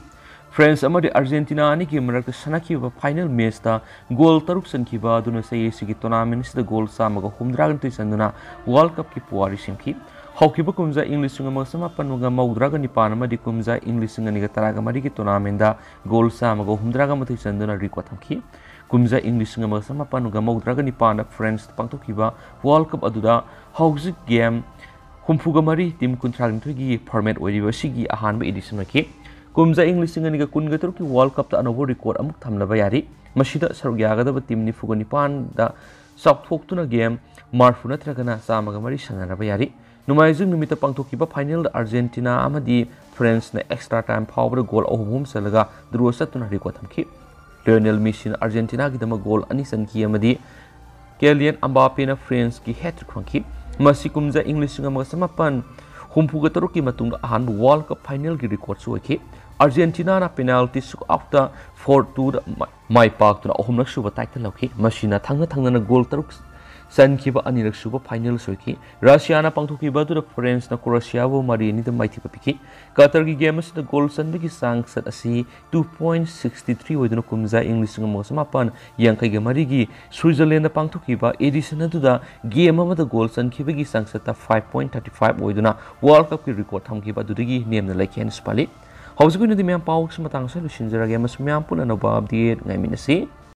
ꯐ꯭ꯔꯦꯟꯁ ꯑꯃꯗꯤ ꯑꯥꯔꯖꯦꯟꯇꯤꯅꯥ ꯑꯅꯤꯒꯤ ꯃꯔꯛꯇ ꯁꯥꯟꯅꯈꯤꯕ ꯐꯥꯏꯅꯦꯜ ꯃꯦꯆꯇ ꯒꯣꯜ ꯇꯔꯨꯛ ꯆꯟꯈꯤꯕ ꯑꯗꯨꯅ ꯆꯍꯤ ꯑꯁꯤꯒꯤ ꯇꯣꯔꯅꯥꯃꯦꯟ ꯑꯁꯤꯗ ꯒꯣꯜ ꯆꯥꯝꯃꯒ ꯍꯨꯝꯗ꯭ꯔꯥꯒ ꯅꯤꯊꯣꯏ ꯆꯟꯗꯨꯅ ꯋꯥꯔꯜꯗ ꯀꯞꯀꯤ ꯄꯨꯋꯥꯔꯤ ꯁꯦꯝꯈꯤ꯫ ꯍꯧꯈꯤꯕ ꯀꯨꯝꯖꯥ ꯏꯪ ꯂꯤꯁꯤꯡ ꯑꯃꯒ ꯆꯃꯥꯄꯟꯒ ꯃꯧꯗ꯭ꯔꯥꯒ ꯅꯤꯄꯥꯟ ꯑꯃꯗꯤ ꯀꯨꯝꯖꯥ ꯏꯪ ꯂꯤꯁꯤꯡ ꯑꯅꯤꯒ ꯇꯔꯥꯒ ꯃꯔꯤꯒꯤ ꯇꯣꯔꯅꯥꯃꯦꯟꯗ ꯒꯣꯜ ꯆꯥꯝꯃꯒ ꯍꯨꯝꯗ꯭ꯔꯥꯒ ꯃꯥꯊꯣꯏ ꯆꯟꯗꯨꯅ ꯔꯦꯀꯣꯔꯗ ꯊꯝꯈꯤ꯫ ꯀꯨꯝꯖꯥ ꯏꯪ ꯂꯤꯁꯤꯡ ꯑꯃꯒ ꯆꯃꯥꯄꯟꯒ ꯃꯧꯗ꯭ꯔꯥꯒ ꯅꯤꯄꯥꯟꯗ ꯐ꯭ꯔꯦꯟꯁꯇ ꯄꯥꯡꯊꯣꯛꯈꯤꯕ ꯋꯥꯔꯜꯗ ꯀꯞ ꯑꯗꯨꯗ ꯍꯧꯖꯤꯛ ꯒꯦꯝ ꯍꯨꯝꯐꯨꯒ ꯃꯔꯤ, ꯇꯤꯝ ꯀꯨꯟꯊ꯭ꯔꯥ ꯅꯤꯊꯣꯏꯒꯤ ꯐꯣꯔꯃꯦꯠ ꯑꯣꯏꯔꯤꯕ ꯑꯁꯤꯒꯤ ꯑꯍꯥꯟꯕ ꯑꯦꯗꯤꯁꯟ ꯑꯣꯏꯈꯤ꯫ ꯀꯨꯝꯖꯥ ꯏꯪ ꯂꯤꯁꯤꯡ ꯑꯅꯤꯒ ꯀꯨꯟꯒ ꯇꯔꯨꯛꯀꯤ ꯋꯥꯔꯜꯗ ꯀꯞꯇ ꯑꯅꯧꯕ ꯔꯦꯀꯣꯔꯗ ꯑꯃꯨꯛ ꯊꯝꯂꯕ ꯌꯥꯔꯤ꯫ ꯃꯁꯤꯗ ꯁꯔꯨꯛ ꯌꯥꯒꯗꯕ ꯇꯤꯝ ꯅꯤꯐꯨꯒ ꯅꯤꯄꯥꯟꯗ ꯆꯥꯎꯊꯣꯛꯇꯨꯅ ꯒꯦꯝ ꯃꯔꯐꯨ ꯅꯠꯇ꯭ꯔꯒꯅ ꯆꯥꯝꯃꯒ ꯃꯔꯤ ꯁꯥꯟꯅꯔꯕ ꯌꯥꯔꯤ꯫ ꯅꯣꯡꯃꯥꯏꯖꯤꯡ ꯅꯨꯃꯤꯠꯇ ꯄꯥꯡꯊꯣꯛꯈꯤꯕ ꯐꯥꯏꯅꯦꯜꯗ ꯑꯥꯔꯖꯦꯟꯇꯤꯅꯥ ꯑꯃꯗꯤ ꯐ꯭ꯔꯦꯟꯁꯅ ꯑꯦꯛꯁꯇ꯭ꯔꯥ ꯇꯥꯏꯝ ꯐꯥꯎꯕꯗ ꯒꯣꯜ ꯑꯍꯨꯝ ꯑꯍꯨꯝ ꯆꯜꯂꯒ ꯗ꯭ꯔꯣ ꯆꯠꯇꯨꯅ ꯔꯦꯀꯣꯔꯗ ꯊꯝꯈꯤ꯫ ꯂꯤꯑꯣꯅꯦꯜ ꯃꯦꯁꯤꯅ ꯑꯥꯔꯖꯦꯟꯇꯤꯅꯥꯒꯤꯗꯃꯛ ꯒꯣꯜ ꯑꯅꯤ ꯆꯟꯈꯤ ꯑꯃꯗꯤ ꯀꯦꯂꯤꯌꯟ ꯑꯝꯕꯥꯄꯦꯅ ꯐ꯭ꯔꯦꯟꯁꯀꯤ ꯍꯦꯠꯇ꯭ꯔꯤꯛ ꯐꯪꯈꯤ꯫ ꯃꯁꯤ ꯀꯨꯝꯖꯥ ꯏꯪ ꯂꯤꯁꯤꯡ ꯑꯃꯒ ꯆꯃꯥꯄꯟ ꯍꯨꯝꯐꯨꯒ ꯇꯔꯨꯛꯀꯤ ꯃꯇꯨꯡꯗ ꯑꯍꯥꯟꯕ ꯋꯥꯔꯜꯗ ꯀꯞ ꯐꯥꯏꯅꯦꯜꯒꯤ ꯔꯦꯀꯣꯔꯗꯁꯨ ꯑꯣꯏꯈꯤ꯫ ꯑꯥꯔꯖꯦꯟꯇꯤꯅꯥꯅ ꯄꯦꯅꯥꯜꯇꯤ ꯁꯨꯠ ꯑꯥꯎꯠꯇ ꯐꯣꯔ ꯇꯨꯗ ꯃꯥꯏ ꯄꯥꯛꯇꯨꯅ ꯑꯍꯨꯝꯂꯛ ꯁꯨꯕ ꯇꯥꯏꯇꯜ ꯂꯧꯈꯤ꯫ ꯃꯁꯤꯅ ꯊꯪꯅ ꯊꯪꯅꯅ ꯒꯣꯜ ꯇꯔꯨꯛ ꯆꯟꯈꯤꯕ ꯑꯅꯤꯔꯛ ꯁꯨꯕ ꯐꯥꯏꯅꯦꯜꯁꯨ ꯑꯣꯏꯈꯤ꯫ ꯔꯁꯤꯌꯥꯅ ꯄꯥꯡꯊꯣꯛꯈꯤꯕ ꯑꯗꯨꯗ ꯐ꯭ꯔꯦꯟꯁꯅ ꯀ꯭ꯔꯣꯑꯦꯁꯤꯌꯥꯕꯨ ꯃꯔꯤ ꯑꯅꯤꯗ ꯃꯥꯏꯊꯤꯕ ꯄꯤꯈꯤ꯫ ꯀꯇꯔꯒꯤ ꯒꯦꯝ ꯑꯁꯤꯗ ꯒꯣꯜ ꯆꯟꯕꯒꯤ ꯆꯥꯡꯆꯠ ꯑꯁꯤ two point sixty three ꯑꯣꯏꯗꯨꯅ ꯀꯨꯝꯖꯥ ꯏꯪ ꯂꯤꯁꯤꯡ ꯑꯃꯒ ꯆꯃꯥꯄꯟ ꯌꯥꯡꯈꯩꯒ ꯃꯔꯤꯒꯤ ꯁ꯭ꯋꯤꯖꯔꯂꯦꯟꯗ ꯄꯥꯡꯊꯣꯛꯈꯤꯕ ꯑꯦꯗꯤꯁꯟ ꯑꯗꯨꯗ ꯒꯦꯝ ꯑꯃꯗ ꯒꯣꯜ ꯆꯟꯈꯤꯕꯒꯤ ꯆꯥꯡꯆꯠꯇ five point thirty five ꯑꯣꯏꯗꯨꯅ ꯋꯥꯔꯜꯗ ꯀꯞꯀꯤ ꯔꯦꯀꯣꯔꯗ ꯊꯝꯈꯤꯕ ꯑꯗꯨꯗꯒꯤ ꯅꯦꯝꯅ ꯂꯩꯈꯤ ꯍꯥꯏꯅꯁꯨ ꯄꯜꯂꯤ꯫ ꯍꯧꯖꯤꯛꯀꯤ ꯑꯣꯏꯅꯗꯤ ꯃꯌꯥꯝ ꯄꯥꯎꯁꯤ ꯃꯇꯥꯡ ꯑꯁꯤꯗ ꯂꯣꯏꯁꯤꯟꯖꯔꯒꯦ ꯑꯃꯁꯨꯡ ꯃꯌꯥꯝ ꯄꯨꯟꯅ ꯑꯅꯧꯕ ꯑꯞꯗꯦꯠ ꯉꯥꯏꯃꯤꯟꯅꯁꯤ꯫